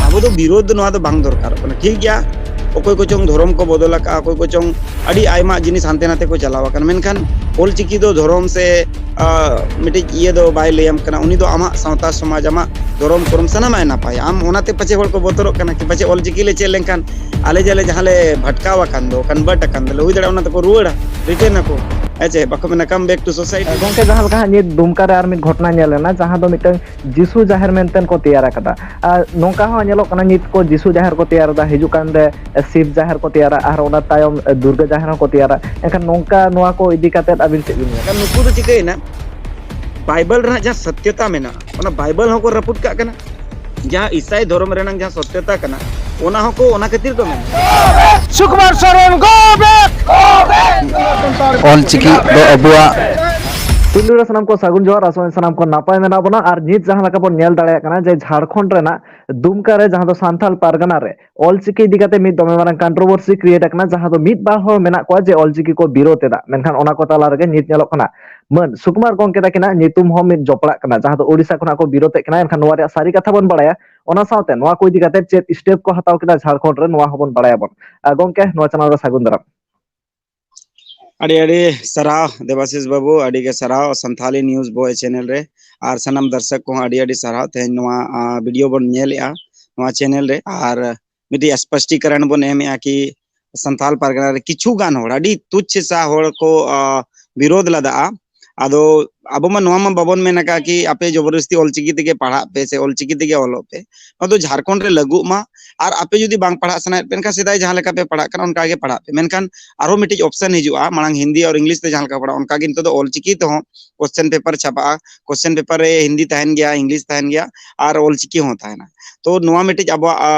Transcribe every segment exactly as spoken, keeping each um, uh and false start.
ᱟᱵᱚ ᱫᱚ ᱵᱤᱨᱳᱫᱷ ᱫᱚ ᱱᱚᱣᱟ ᱫᱚ ᱵᱟᱝ ᱫᱚᱨᱠᱟᱨᱚᱜ ᱠᱟᱱᱟ᱾ ᱴᱷᱤᱠ ᱜᱮᱭᱟ, ᱚᱠᱚᱭ ᱠᱚᱪᱚᱝ ᱫᱷᱚᱨᱚᱢ ᱠᱚ ᱵᱚᱫᱚᱞ ᱟᱠᱟᱫᱼᱟ, ᱚᱠᱚᱭ ᱠᱚᱪᱚᱝ ᱟᱹᱰᱤ ᱟᱭᱢᱟ ᱡᱤᱱᱤᱥ ᱦᱟᱱᱛᱮ ᱱᱟᱛᱮ ᱠᱚ ᱪᱟᱞᱟᱣ ᱟᱠᱟᱱᱟ, ᱢᱮᱱᱠᱷᱟᱱ ᱚᱞᱪᱤᱠᱤ ᱫᱚ ᱫᱷᱚᱨᱚᱢ ᱥᱮ, ᱟ, ᱢᱤᱫᱴᱤᱡ ᱤᱭᱟᱹ ᱫᱚ ᱵᱟᱭ ᱞᱟᱹᱭᱟᱢ ᱠᱟᱱᱟ᱾ ᱩᱱᱤ ᱫᱚ ᱟᱢᱟᱜ ᱥᱟᱶᱛᱟ ᱥᱚᱢᱟᱡᱽ, ᱟᱢᱟᱜ ᱫᱷᱚᱨᱚᱢ ᱠᱚᱨᱚᱢ ᱥᱟᱱᱟᱢᱟᱜ ᱮ ᱱᱟᱯᱟᱭᱟ᱾ ᱟᱢ ᱚᱱᱟᱛᱮ ᱯᱟᱪᱮ ᱦᱚᱲ ᱠᱚ ᱵᱚᱛᱚᱨᱚᱜ ᱠᱟᱱᱟ ᱠᱤ ᱯᱟᱪᱮ ᱚᱞᱪᱤᱠᱤ ᱞᱮ ᱪᱮᱫ ᱞᱮᱱᱠᱷᱟᱱ ᱟᱞᱮ ᱡᱮ ᱟᱞᱮ ᱡᱟᱦᱟᱸ ᱞᱮ ᱵᱷᱟᱴᱠᱟᱣ ᱟᱠᱟᱱ ᱫᱚ, convert ᱟᱠᱟᱱ ᱫᱚᱞᱮ, ᱦᱩᱭ ᱫᱟᱲᱮᱭᱟᱜᱼᱟ ᱚᱱᱟ ᱛᱮᱠᱚ ᱨᱩᱣᱟᱹᱲᱟ, return ᱟᱠᱚ᱾ ᱦᱮᱸ ᱪᱮ? ᱵᱟᱠᱚ ᱢᱮᱱᱟ, "Come back to society." ᱜᱚᱝᱠᱮ, ᱡᱟᱦᱟᱸ ᱞᱮᱠᱟ ᱦᱟᱸᱜ ᱱᱤᱛ ᱫᱩᱢᱠᱟ ᱨᱮ ᱟᱨ ᱢᱤᱫ ᱜᱷᱚᱴᱚᱱᱟ ᱧᱮᱞ ᱮᱱᱟ, ᱡᱟᱦᱟᱸ ᱫᱚ ᱢᱤᱫᱴᱟᱝ ᱡᱤᱥᱩ ᱡᱟᱦᱮᱨ ᱢᱮᱱᱛᱮ ᱠᱚ ᱛᱮᱭᱟᱨ ᱟᱠᱟᱫᱟ᱾ ᱟᱨ ᱱᱚᱝᱠᱟ ᱦᱚᱸ ᱧᱮᱞᱚᱜ ᱠᱟᱱᱟ, ᱱᱤᱛ ᱠᱚ ᱡᱤᱥᱩ ᱡᱟᱦᱮᱨ ᱠᱚ ᱛᱮᱭᱟᱨ ᱮᱫᱟ, ᱦᱤᱡᱩᱜ ᱠᱟᱱ ᱨᱮ ᱥᱤᱵ ᱡᱟᱦᱮᱨ ᱠᱚ ᱛᱮᱭᱟᱨᱟ, ᱟᱨ ᱚᱱᱟ ᱛᱟᱭᱚᱢ ᱫᱩᱨᱜᱟᱹ ᱡᱟᱦᱮᱨ ᱦᱚᱸᱠᱚ ᱛᱮᱭᱟᱨᱟ᱾ ᱮᱱᱠᱷᱟᱱ ᱱᱚᱝᱠᱟ ᱱᱚᱣᱟ ᱠᱚ ᱤᱫᱤ ᱠᱟᱛᱮᱫ ᱟᱹᱵᱤᱱ ᱪᱮᱫ ᱵᱤᱱ ᱢᱮᱱᱟ? ᱱᱩᱠᱩ ᱫᱚ ᱪᱤᱠᱟᱹᱭᱮᱱᱟ, ᱵᱟᱭᱵᱮᱞ ᱨᱮᱱᱟᱜ ᱡᱟᱦᱟᱸ ᱥᱚᱛᱭᱚᱛᱟ ᱢᱮᱱᱟᱜᱼᱟ, ᱚᱱᱟ ᱵᱟᱭᱵᱮᱞ ᱦᱚᱸᱠᱚ ᱨᱟᱹᱯᱩᱫ ᱠᱟᱜ ᱠᱟᱱᱟ᱾ ᱡᱟᱦᱟᱸ ᱤᱥᱟᱭ ᱫᱷᱚᱨᱚᱢ ᱨᱮᱱᱟᱜ ᱡᱟᱦᱟᱸ ᱥᱚᱛᱭᱚᱛᱟ ᱠᱟᱱᱟ, ᱚᱱᱟ ᱦᱚᱸᱠᱚ ᱚᱱᱟ ᱠᱷᱟᱹᱛᱤᱨ ᱠᱚ ᱢᱮᱱᱟ᱾ Sukumar Soren, go back! ᱚᱞ ᱪᱤᱠᱤ ᱫᱚ ᱟᱵᱚᱣᱟᱜ᱾ ᱯᱩᱭᱞᱩ ᱨᱮ ᱥᱟᱱᱟᱢ ᱠᱚ ᱥᱟᱹᱜᱩᱱ ᱡᱚᱦᱟᱨ, ᱟᱥᱚᱜ ᱟᱹᱧ ᱥᱟᱱᱟᱢ ᱠᱚ ᱱᱟᱯᱟᱭ ᱢᱮᱱᱟᱜ ᱵᱚᱱᱟ᱾ ᱟᱨ ᱱᱤᱛ ᱡᱟᱦᱟᱸ ᱞᱮᱠᱟ ᱵᱚᱱ ᱧᱮᱞ ᱫᱟᱲᱮᱭᱟᱜ ᱠᱟᱱᱟ ᱡᱮ ᱡᱷᱟᱲᱠᱷᱚᱸᱰ ᱨᱮᱱᱟᱜ ᱫᱩᱢᱠᱟ ᱨᱮ, ᱡᱟᱦᱟᱸ ᱫᱚ ᱥᱟᱱᱛᱟᱲ ᱯᱟᱨᱜᱟᱱᱟ ᱨᱮ, ᱚᱞ ᱪᱤᱠᱤ ᱤᱫᱤ ᱠᱟᱛᱮ ᱢᱤᱫ ᱫᱚᱢᱮ ᱢᱟᱨᱟᱝ controversy create ᱟᱠᱟᱱᱟ, ᱡᱟᱦᱟᱸ ᱫᱚ ᱢᱤᱫ ᱵᱟᱨ ᱦᱚᱲ ᱢᱮᱱᱟᱜ ᱠᱚᱣᱟ ᱡᱮ ᱚᱞ ᱪᱤᱠᱤ ᱠᱚ ᱵᱤᱨᱳᱫ ᱮᱫᱟ, ᱢᱮᱱᱠᱷᱟᱱ ᱚᱱᱟ ᱠᱚ ᱛᱟᱞᱟ ᱨᱮᱜᱮ ᱱᱤᱛ ᱧᱮᱞᱚᱜ ᱠᱟᱱᱟ ᱢᱟᱹᱱ ᱥᱩᱠᱩᱢᱟᱨ ᱜᱚᱢᱠᱮ ᱛᱟᱹᱠᱤᱱᱟᱜ ᱧᱩᱛᱩᱢ ᱦᱚᱸ ᱢᱤᱫ ᱡᱚᱯᱲᱟᱜ ᱠᱟᱱᱟ, ᱡᱟᱦᱟᱸ ᱫᱚ ᱳᱰᱤᱥᱟ ᱠᱷᱚᱱᱟᱜ ᱠᱚ ᱵᱤᱨᱳᱫ ᱮᱫ ᱠᱟᱱᱟ᱾ ᱮᱱᱠᱷᱟᱱ ᱱᱚᱣᱟ ᱨᱮᱭᱟᱜ ᱥᱟᱹᱨᱤ ᱠᱟᱛᱷᱟ ᱵᱚᱱ ᱵᱟᱲᱟᱭᱟ, ᱚᱱᱟ ᱥᱟᱶᱛᱮ ᱱᱚᱣᱟ ᱠᱚ ᱤᱫᱤ ᱠᱟᱛᱮ ᱪᱮᱫ step ᱠᱚ ᱦᱟᱛᱟᱣ ᱠᱮᱫᱟ ᱡᱷᱟᱲᱠᱷᱚᱸᱰ ᱨᱮ, ᱱᱚᱣᱟ ᱦᱚᱸᱵᱚᱱ ᱵᱟᱲᱟᱭᱟᱵᱚᱱ᱾ ᱟᱨ ᱜᱚᱢᱠᱮ, ᱱᱚᱣᱟ channel ᱨᱮ ᱥᱟᱹᱜᱩᱱ ᱫᱟᱨᱟᱢ᱾ ᱟᱹᱰᱤ ᱟᱹᱰᱤ ᱥᱟᱨᱦᱟᱣ ᱫᱮᱵᱟᱥᱤᱥ ᱵᱟᱹᱵᱩ, ᱟᱹᱰᱤ ᱜᱮ ᱥᱟᱨᱦᱟᱣ ᱥᱟᱱᱛᱷᱟᱞᱤ news boy channel ᱨᱮ, ᱟᱨ ᱥᱟᱱᱟᱢ ᱫᱟᱨᱥᱚᱠ ᱠᱚᱦᱚᱸ ᱟᱹᱰᱤ ᱟᱹᱰᱤ ᱥᱟᱨᱦᱟᱣ᱾ ᱛᱮᱦᱮᱧ ᱱᱚᱣᱟ, ᱟ, video ᱵᱚᱱ ᱧᱮᱞᱮᱜᱼᱟ ᱱᱚᱣᱟ channel ᱨᱮ, ᱟᱨ ᱢᱤᱫᱴᱤᱡ ᱥᱯᱚᱥᱴᱤᱠᱟᱨᱚᱱ ᱵᱚᱱ ᱮᱢᱮᱜᱼᱟ ᱠᱤ ᱥᱟᱱᱛᱟᱞ ᱯᱟᱨᱜᱟᱱᱟ ᱨᱮ ᱠᱤᱪᱷᱩ ᱜᱟᱱ ᱦᱚᱲ, ᱟᱹᱰᱤ ᱛᱩᱪᱷ ᱥᱟ ᱦᱚᱲ ᱠᱚ, ᱟ, ᱵᱤᱨᱳᱫ ᱞᱮᱫᱟ᱾ ᱟᱫᱚ ᱟᱵᱚ ᱢᱟ ᱱᱚᱣᱟ ᱢᱟ ᱵᱟᱵᱚᱱ ᱢᱮᱱ ᱟᱠᱟᱫ ᱠᱤ ᱟᱯᱮ ᱡᱚᱵᱚᱨᱫᱚᱥᱛᱤ ᱚᱞᱪᱤᱠᱤ ᱛᱮᱜᱮ ᱯᱟᱲᱦᱟᱜ ᱯᱮ ᱥᱮ ᱚᱞᱪᱤᱠᱤ ᱛᱮᱜᱮ ᱚᱞᱚᱜ ᱯᱮ, ᱱᱚᱣᱟ ᱫᱚ ᱡᱷᱟᱲᱠᱷᱚᱸᱰ ᱨᱮ ᱞᱟᱹᱜᱩᱜ ᱢᱟ᱾ ᱟᱨ ᱟᱯᱮ ᱡᱩᱫᱤ ᱵᱟᱝ ᱯᱟᱲᱦᱟᱜ ᱥᱟᱱᱟᱭᱮᱫ ᱯᱮ ᱮᱱᱠᱷᱟᱱ ᱥᱮᱫᱟᱭ ᱡᱟᱦᱟᱸ ᱞᱮᱠᱟ ᱯᱮ ᱯᱟᱲᱦᱟᱜ ᱠᱟᱱᱟ ᱚᱱᱠᱟ ᱜᱮ ᱯᱟᱲᱦᱟᱜ ᱯᱮ, ᱢᱮᱱᱠᱷᱟᱱ ᱟᱨᱦᱚᱸ ᱢᱤᱫᱴᱤᱡ option ᱦᱤᱡᱩᱜᱼᱟ, ᱢᱟᱲᱟᱝ ᱦᱤᱱᱫᱤ ᱟᱨ ᱤᱝᱞᱤᱥ ᱛᱮ ᱡᱟᱦᱟᱸ ᱞᱮᱠᱟ ᱯᱟᱲᱦᱟᱜ ᱚᱱᱠᱟ ᱜᱮ ᱱᱤᱛᱚᱜ ᱫᱚ ᱚᱞᱪᱤᱠᱤ ᱛᱮᱦᱚᱸ question paper ᱪᱷᱟᱯᱟᱜᱼᱟ᱾ Question paper ᱨᱮ ᱦᱤᱱᱫᱤ ᱛᱟᱦᱮᱱ ᱜᱮᱭᱟ, ᱤᱝᱞᱤᱥ ᱛᱟᱦᱮᱱ ᱜᱮᱭᱟ, ᱟᱨ ᱚᱞᱪᱤᱠᱤ ᱦᱚᱸ ᱛᱟᱦᱮᱱᱟ᱾ ᱛᱚ ᱱᱚᱣᱟ ᱢᱤᱫᱴᱤᱡ ᱟᱵᱚᱣᱟᱜ, ᱟ,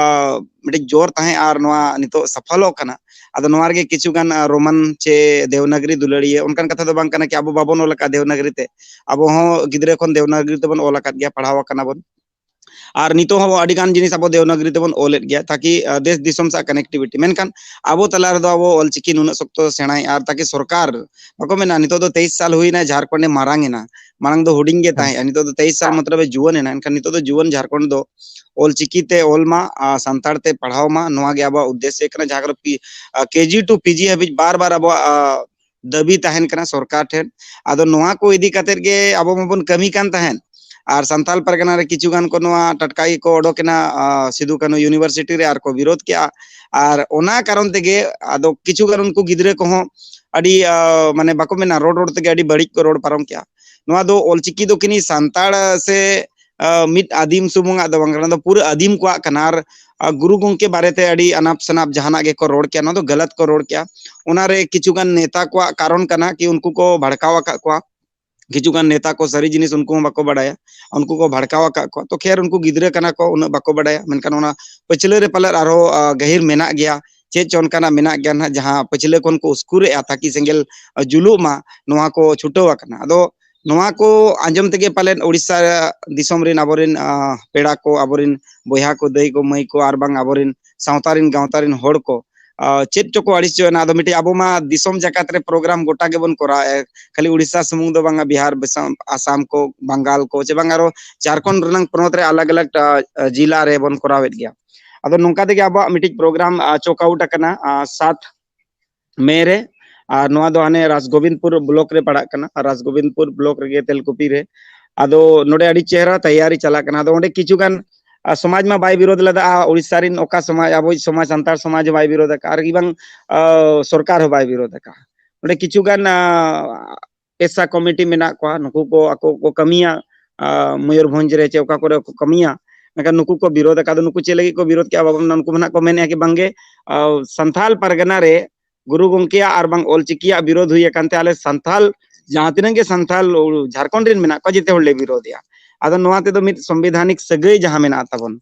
ᱢᱤᱫᱴᱤᱡ ᱡᱳᱨ ᱛᱟᱦᱮᱸ ᱟᱨ ᱱᱚᱣᱟ ᱱᱤᱛᱚᱜ ᱥᱟᱯᱷᱚᱞᱚᱜ ᱠᱟᱱᱟ᱾ ᱟᱫᱚ ᱱᱚᱣᱟ ᱨᱮᱜᱮ ᱠᱤᱪᱷᱩ ᱜᱟᱱ, ᱟ, ᱨᱳᱢᱟᱱ ᱪᱮ ᱫᱮᱣᱱᱟᱜᱽᱨᱤ ᱫᱩᱞᱟᱹᱲᱤᱭᱟᱹ ᱚᱱᱠᱟᱱ ᱠᱟᱛᱷᱟ ᱫᱚ ᱵᱟᱝ ᱠᱟᱱᱟ ᱠᱤ ᱟᱵᱚ ᱵᱟᱵᱚᱱ ᱚᱞ ᱟᱠᱟᱫ ᱫᱮᱣᱱᱟᱜᱽᱨᱤ ᱛᱮ᱾ ᱟᱵᱚ ᱦᱚᱸ ᱜᱤᱫᱽᱨᱟᱹ ᱠᱷᱚᱱ ᱫᱮᱣᱱᱟᱜᱽᱨᱤ ᱛᱮᱵᱚᱱ ᱚᱞ ᱟᱠᱟᱫ ᱜᱮᱭᱟ, ᱯᱟᱲᱦᱟᱣ ᱟᱠᱟᱱᱟ ᱵᱚᱱ᱾ ᱟᱨ ᱱᱤᱛᱚᱜ ᱦᱚᱸ ᱟᱹᱰᱤ ᱜᱟᱱ ᱡᱤᱱᱤᱥ ᱟᱵᱚ ᱫᱮᱣᱱᱟᱜᱽᱨᱤ ᱛᱮᱵᱚᱱ ᱚᱞᱮᱫ ᱜᱮᱭᱟ, ᱛᱟᱠᱤ ᱫᱮᱥ ᱫᱤᱥᱚᱢ ᱥᱟᱶ ᱠᱟᱱᱮᱠᱴᱤᱵᱷᱤᱴᱤ᱾ ᱢᱮᱱᱠᱷᱟᱱ ᱟᱵᱚ ᱛᱟᱞᱟ ᱨᱮᱫᱚ ᱟᱵᱚ ᱚᱞᱪᱤᱠᱤ ᱱᱩᱱᱟᱹᱜ ᱥᱚᱠᱛᱚ ᱥᱮᱬᱟᱭᱮᱫᱼᱟ, ᱟᱨ ᱛᱟᱠᱤ ᱥᱚᱨᱠᱟᱨ, ᱵᱟᱠᱚ ᱢᱮᱱᱟ, ᱱᱤᱛᱚᱜ ᱫᱚ ᱛᱮᱭᱤᱥ ᱥᱟᱞ ᱦᱩᱭᱱᱟ, ᱡᱷᱟᱲᱠᱷᱚᱸᱰ ᱮ ᱢᱟᱨᱟᱝ ᱮᱱᱟ, ᱢᱟᱲᱟᱝ ᱫᱚ ᱦᱩᱰᱤᱧ ᱜᱮ ᱛᱟᱦᱮᱸᱜᱼᱟ, ᱱᱤᱛᱚᱜ ᱫᱚ ᱛᱮᱭᱤᱥ ᱥᱟᱞ ᱢᱚᱛᱞᱚᱵ ᱮ ᱡᱩᱣᱟᱹᱱ ᱮᱱᱟ᱾ ᱮᱱᱠᱷᱟᱱ ᱱᱤᱛᱚᱜ ᱫᱚ ᱡᱩᱣᱟᱹᱱ ᱡᱷᱟᱲᱠᱷᱚᱸᱰ ᱫᱚ ᱚᱞᱪᱤᱠᱤ ᱛᱮ ᱚᱞ ᱢᱟ, ᱟᱨ ᱥᱟᱱᱛᱟᱲ ᱛᱮ ᱯᱟᱲᱦᱟᱣ ᱢᱟ, ᱱᱚᱣᱟ ᱜᱮ ᱟᱵᱚᱣᱟᱜ ᱩᱫᱽᱫᱮᱥᱥᱚ ᱠᱟᱱᱟ᱾ ᱡᱟᱦᱟᱸ ᱠᱚᱨᱮ ᱯᱤ-, ᱟᱨ ᱠᱮᱡᱤ ᱴᱩ ᱯᱤᱡᱤ ᱦᱟᱹᱵᱤᱡ ᱵᱟᱨ ᱵᱟᱨ ᱟᱵᱚᱣᱟᱜ, ᱟᱨ, ᱫᱟᱹᱵᱤ ᱛᱟᱦᱮᱱ ᱠᱟᱱᱟ ᱥᱚᱨᱠᱟᱨ ᱴᱷᱮᱱ᱾ ᱟᱫᱚ ᱱᱚᱣᱟ ᱠᱚ ᱤᱫᱤ ᱠᱟᱛᱮᱫ ᱜᱮ ᱟᱵᱚ ᱢᱟᱵᱚᱱ ᱠᱟᱹᱢᱤ ᱠᱟᱱ ᱛᱟᱦᱮᱸᱫ, ᱟᱨ ᱥᱟᱱᱛᱟᱲ ᱯᱟᱨᱜᱟᱱᱟ ᱨᱮ ᱠᱤᱪᱷᱩ ᱜᱟᱱ ᱠᱚ ᱱᱚᱣᱟ ᱴᱟᱴᱠᱟ ᱜᱮᱠᱚ ᱚᱰᱚᱠ ᱮᱱᱟ, ᱟᱨ, ᱥᱤᱫᱩ ᱠᱟᱹᱱᱦᱩ ᱤᱭᱩᱱᱤᱵᱷᱟᱨᱥᱤᱴᱤ ᱨᱮ, ᱟᱨ ᱠᱚ ᱵᱤᱨᱳᱫᱷ ᱠᱮᱜᱼᱟ᱾ ᱟᱨ ᱚᱱᱟ ᱠᱟᱨᱚᱱ ᱛᱮᱜᱮ ᱟᱫᱚ ᱠᱤᱪᱷᱩ ᱜᱟᱱ ᱩᱱᱠᱩ ᱜᱤᱫᱽᱨᱟᱹ ᱠᱚᱦᱚᱸ ᱟᱹᱰᱤ, ᱟᱨ, ᱢᱟᱱᱮ, ᱵᱟᱠᱚ ᱢᱮᱱᱟ, ᱨᱚᱲ ᱨᱚᱲ ᱛᱮᱜᱮ ᱟᱹᱰᱤ ᱵᱟᱹᱲᱤᱡ ᱠᱚ ᱨᱚᱲ ᱯᱟᱨᱚᱢ ᱠᱮᱜᱼᱟ᱾ ᱱᱚᱣᱟ ᱫᱚ ᱚᱞᱪᱤᱠᱤ ᱫᱚ ᱠᱤᱱᱤ ᱥᱟᱱᱛᱟᱲ ᱥᱮ, ᱟᱨ, ᱢᱤᱫ ᱟᱹᱫᱤᱢ ᱥᱩᱢᱩᱝᱟᱜ ᱫᱚ ᱵᱟᱝ ᱠᱟᱱᱟ, ᱱᱚᱣᱟ ᱫᱚ ᱯᱩᱨᱟᱹ ᱟᱹᱫᱤᱢ ᱠᱚᱣᱟᱜ ᱠᱟᱱᱟ᱾ ᱟᱨ, ᱟᱨ, ᱜᱩᱨᱩ ᱜᱚᱢᱠᱮ ᱵᱟᱨᱮᱛᱮ ᱟᱹᱰᱤ ᱟᱱᱟᱯ ᱥᱟᱱᱟᱯ ᱡᱟᱦᱟᱱᱟᱜ ᱜᱮᱠᱚ ᱨᱚᱲ ᱠᱮᱜᱼᱟ, ᱱᱚᱣᱟ ᱫᱚ ᱜᱟᱞᱟᱛ ᱠᱚ ᱨᱚᱲ ᱠᱮᱜᱼᱟ᱾ ᱚᱱᱟᱨᱮ ᱠᱤᱪᱷᱩ ᱜᱟᱱ ᱱᱮᱛᱟ ᱠᱚᱣᱟᱜ ᱠᱟᱨᱚᱱ ᱠᱟᱱᱟ ᱠᱤ ᱩᱱᱠᱩ ᱠᱚ ᱵᱷᱟᱲᱠᱟᱣ ᱟᱠᱟᱫ ᱠᱚᱣᱟ᱾ ᱠᱤᱪᱷᱩ ᱜᱟᱱ ᱱᱮᱛᱟ ᱠᱚ ᱥᱟᱹᱨᱤ ᱡᱤᱱᱤᱥ ᱩᱱᱠᱩ ᱦᱚᱸ ᱵᱟᱠᱚ ᱵᱟᱰᱟᱭᱟ, ᱩᱱᱠᱩ ᱠᱚ ᱵᱷᱟᱲᱠᱟᱣ ᱟᱠᱟᱫ ᱠᱚᱣᱟ᱾ ᱛᱚ ᱠᱷᱮᱨ, ᱩᱱᱠᱩ ᱜᱤᱫᱽᱨᱟᱹ ᱠᱟᱱᱟ ᱠᱚ, ᱩᱱᱟᱹᱜ ᱵᱟᱠᱚ ᱵᱟᱰᱟᱭᱟ, ᱢᱮᱱᱠᱷᱟᱱ ᱚᱱᱟ ᱯᱟᱹᱪᱷᱞᱟᱹ ᱨᱮ ᱯᱟᱞᱮᱫ ᱟᱨᱦᱚᱸ, ᱟᱨ, ᱜᱟᱹᱦᱤᱨ ᱢᱮᱱᱟᱜ ᱜᱮᱭᱟ, ᱪᱮᱫ ᱪᱚ ᱚᱱᱠᱟᱱᱟᱜ ᱢᱮᱱᱟᱜ ᱜᱮᱭᱟ ᱱᱟᱦᱟᱜ, ᱡᱟᱦᱟᱸ ᱯᱟᱹᱪᱷᱞᱟᱹ ᱠᱷᱚᱱ ᱠᱚ ᱩᱥᱠᱩᱨᱮᱜᱼᱟ, ᱛᱟᱠᱤ ᱥᱮᱸᱜᱮᱞ, ᱟᱨ, ᱡᱩᱞᱩᱜ ᱢᱟ, ᱱᱚᱣᱟ ᱠᱚ ᱪᱷᱩᱴᱟᱹᱣ ᱟᱠᱟᱱᱟ᱾ ᱟᱫᱚ ᱱᱚᱣᱟ ᱠᱚ ᱟᱸᱡᱚᱢ ᱛᱮᱜᱮ ᱯᱟᱞᱮᱫ ᱩᱲᱤᱥᱥᱟ ᱫᱤᱥᱚᱢ ᱨᱮᱱ ᱟᱵᱚᱨᱮᱱ, ᱟᱨ, ᱯᱮᱲᱟ ᱠᱚ, ᱟᱵᱚᱨᱮᱱ ᱵᱚᱭᱦᱟ ᱠᱚ, ᱫᱟᱹᱭ ᱠᱚ, ᱢᱟᱹᱭ ᱠᱚ, ᱟᱨ ᱵᱟᱝ ᱟᱵᱚᱨᱮᱱ ᱥᱟᱶᱛᱟ ᱨᱮᱱ, ᱜᱟᱶᱛᱟ ᱨᱮᱱ ᱦᱚᱲ ᱠᱚ, ᱟᱨ, ᱪᱮᱫ ᱪᱚᱠᱚ ᱟᱹᱲᱤᱥ ᱪᱚ ᱮᱱᱟ᱾ ᱟᱫᱚ ᱢᱤᱫᱴᱤᱡ ᱟᱵᱚ ᱢᱟ ᱫᱤᱥᱚᱢ ᱡᱟᱠᱟᱛ ᱨᱮ ᱯᱨᱳᱜᱨᱟᱢ ᱜᱚᱴᱟ ᱜᱮᱵᱚᱱ ᱠᱚᱨᱟᱣᱮᱫ, ᱠᱷᱟᱹᱞᱤ ᱩᱲᱤᱥᱥᱟ ᱥᱩᱢᱩᱝ ᱫᱚ ᱵᱟᱝᱟ, ᱵᱤᱦᱟᱨ, ᱵᱮᱥᱟᱢ-, ᱟᱥᱟᱢ ᱠᱚ, ᱵᱟᱝᱜᱟᱞ ᱠᱚ, ᱪᱮ ᱵᱟᱝ ᱟᱨᱚ ᱡᱷᱟᱲᱠᱷᱚᱸᱰ ᱨᱮᱱᱟᱜ ᱯᱚᱱᱚᱛ ᱨᱮ ᱟᱞᱟᱜᱽ ᱟᱞᱟᱜᱽ, ᱟ, ᱟ, ᱡᱤᱞᱟ ᱨᱮᱵᱚᱱ ᱠᱚᱨᱟᱣᱮᱫ ᱜᱮᱭᱟ᱾ ᱟᱫᱚ ᱱᱚᱝᱠᱟ ᱛᱮᱜᱮ ᱟᱵᱚᱣᱟᱜ ᱢᱤᱫᱴᱤᱡ ᱯᱨᱳᱜᱨᱟᱢ, ᱟ, ᱪᱚᱠ ᱟᱣᱩᱴ ᱟᱠᱟᱱᱟ, ᱟ, ᱥᱟᱛ ᱢᱮ ᱨᱮ᱾ ᱟᱨ ᱱᱚᱣᱟ ᱫᱚ ᱦᱟᱱᱮ ᱨᱟᱡᱽᱜᱳᱵᱤᱱᱫᱯᱩᱨ ᱵᱞᱚᱠ ᱨᱮ ᱯᱟᱲᱟᱜ ᱠᱟᱱᱟ, ᱟᱨ ᱨᱟᱡᱽᱜᱳᱵᱤᱱᱫᱯᱩᱨ ᱵᱞᱚᱠ ᱨᱮᱜᱮ ᱛᱮᱞᱠᱩᱯᱤ ᱨᱮ᱾ ᱟᱫᱚ ᱱᱚᱰᱮ ᱟᱹᱰᱤ ᱪᱮᱦᱨᱟ ᱛᱮᱭᱟᱨᱤ ᱪᱟᱞᱟᱜ ᱠᱟᱱᱟ᱾ ᱟᱫᱚ ᱚᱸᱰᱮ ᱠᱤᱪᱷᱩ ᱜᱟᱱ, ᱟ, ᱥᱚᱢᱟᱡᱽ ᱢᱟ ᱵᱟᱭ ᱵᱤᱨᱳᱫ ᱞᱮᱫᱟ, ᱟ, ᱩᱲᱤᱥᱥᱟ ᱨᱮᱱ ᱚᱠᱟ ᱥᱚᱢᱟᱡᱽ, ᱟᱵᱚᱭᱤᱡ ᱥᱚᱢᱟᱡᱽ, ᱥᱟᱱᱛᱟᱲ ᱥᱚᱢᱟᱡᱽ ᱦᱚᱸ ᱵᱟᱭ ᱵᱤᱨᱳᱫ ᱟᱠᱟᱫ, ᱟᱨ ᱵᱟᱝ, ᱟ, ᱥᱚᱨᱠᱟᱨ ᱦᱚᱸ ᱵᱟᱭ ᱵᱤᱨᱳᱫ ᱟᱠᱟᱫ᱾ ᱚᱸᱰᱮ ᱠᱤᱪᱷᱩ ᱜᱟᱱ, ᱟ, ᱮᱥᱟ ᱠᱚᱢᱤᱴᱤ ᱢᱮᱱᱟᱜ ᱠᱚᱣᱟ, ᱱᱩᱠᱩ ᱠᱚ ᱟᱠᱚ ᱠᱚ ᱠᱟᱹᱢᱤᱭᱟ, ᱟ, ᱢᱚᱭᱩᱨᱵᱷᱚᱸᱡᱽ ᱨᱮ ᱪᱮ ᱚᱠᱟ ᱠᱚᱨᱮ ᱠᱚ ᱠᱟᱹᱢᱤᱭᱟ, ᱢᱮᱱᱠᱷᱟᱱ ᱱᱩᱠᱩ ᱠᱚ ᱵᱤᱨᱳᱫ ᱟᱠᱟᱫ᱾ ᱱᱩᱠᱩ ᱪᱮᱫ ᱞᱟᱹᱜᱤᱫ ᱠᱚ ᱵᱤᱨᱳᱫ ᱠᱮᱜᱼᱟ? ᱵᱟᱵᱟ, ᱱᱩᱠᱩ ᱢᱟ ᱱᱟᱜ ᱠᱚ ᱢᱮᱱᱮᱜᱼᱟ ᱠᱤ ᱵᱟᱝᱜᱮ, ᱟ, ᱥᱟᱱᱛᱷᱟᱞ ᱯᱟᱨᱜᱟᱱᱟ ᱨᱮ ᱜᱩᱨᱩ ᱜᱚᱢᱠᱮᱭᱟᱜ ᱟᱨ ᱵᱟᱝ ᱚᱞᱪᱤᱠᱤᱭᱟᱜ ᱵᱤᱨᱳᱫ ᱦᱩᱭ ᱟᱠᱟᱱ ᱛᱮ ᱟᱞᱮ ᱥᱟᱱᱛᱷᱟᱞ ᱡᱟᱦᱟᱸ ᱛᱤᱱᱟᱹᱜ ᱜᱮ ᱥᱟᱱᱛᱷᱟᱞ ᱡᱷᱟᱲᱠᱷᱚᱸᱰ ᱨᱮᱱ ᱢᱮᱱᱟᱜ ᱠᱚᱣᱟ, ᱡᱮᱛᱮ ᱦᱚᱲ ᱞᱮ ᱵᱤᱨᱳᱫᱮᱜᱼᱟ᱾ ᱟᱫᱚ ᱱᱚᱣᱟ ᱛᱮᱫᱚ ᱢᱤᱫ ᱥᱚᱝᱵᱤᱫᱷᱟᱱᱤᱠ ᱥᱟᱹᱜᱟᱹᱭ ᱡᱟᱦᱟᱸ ᱢᱮᱱᱟᱜ ᱛᱟᱵᱚᱱ,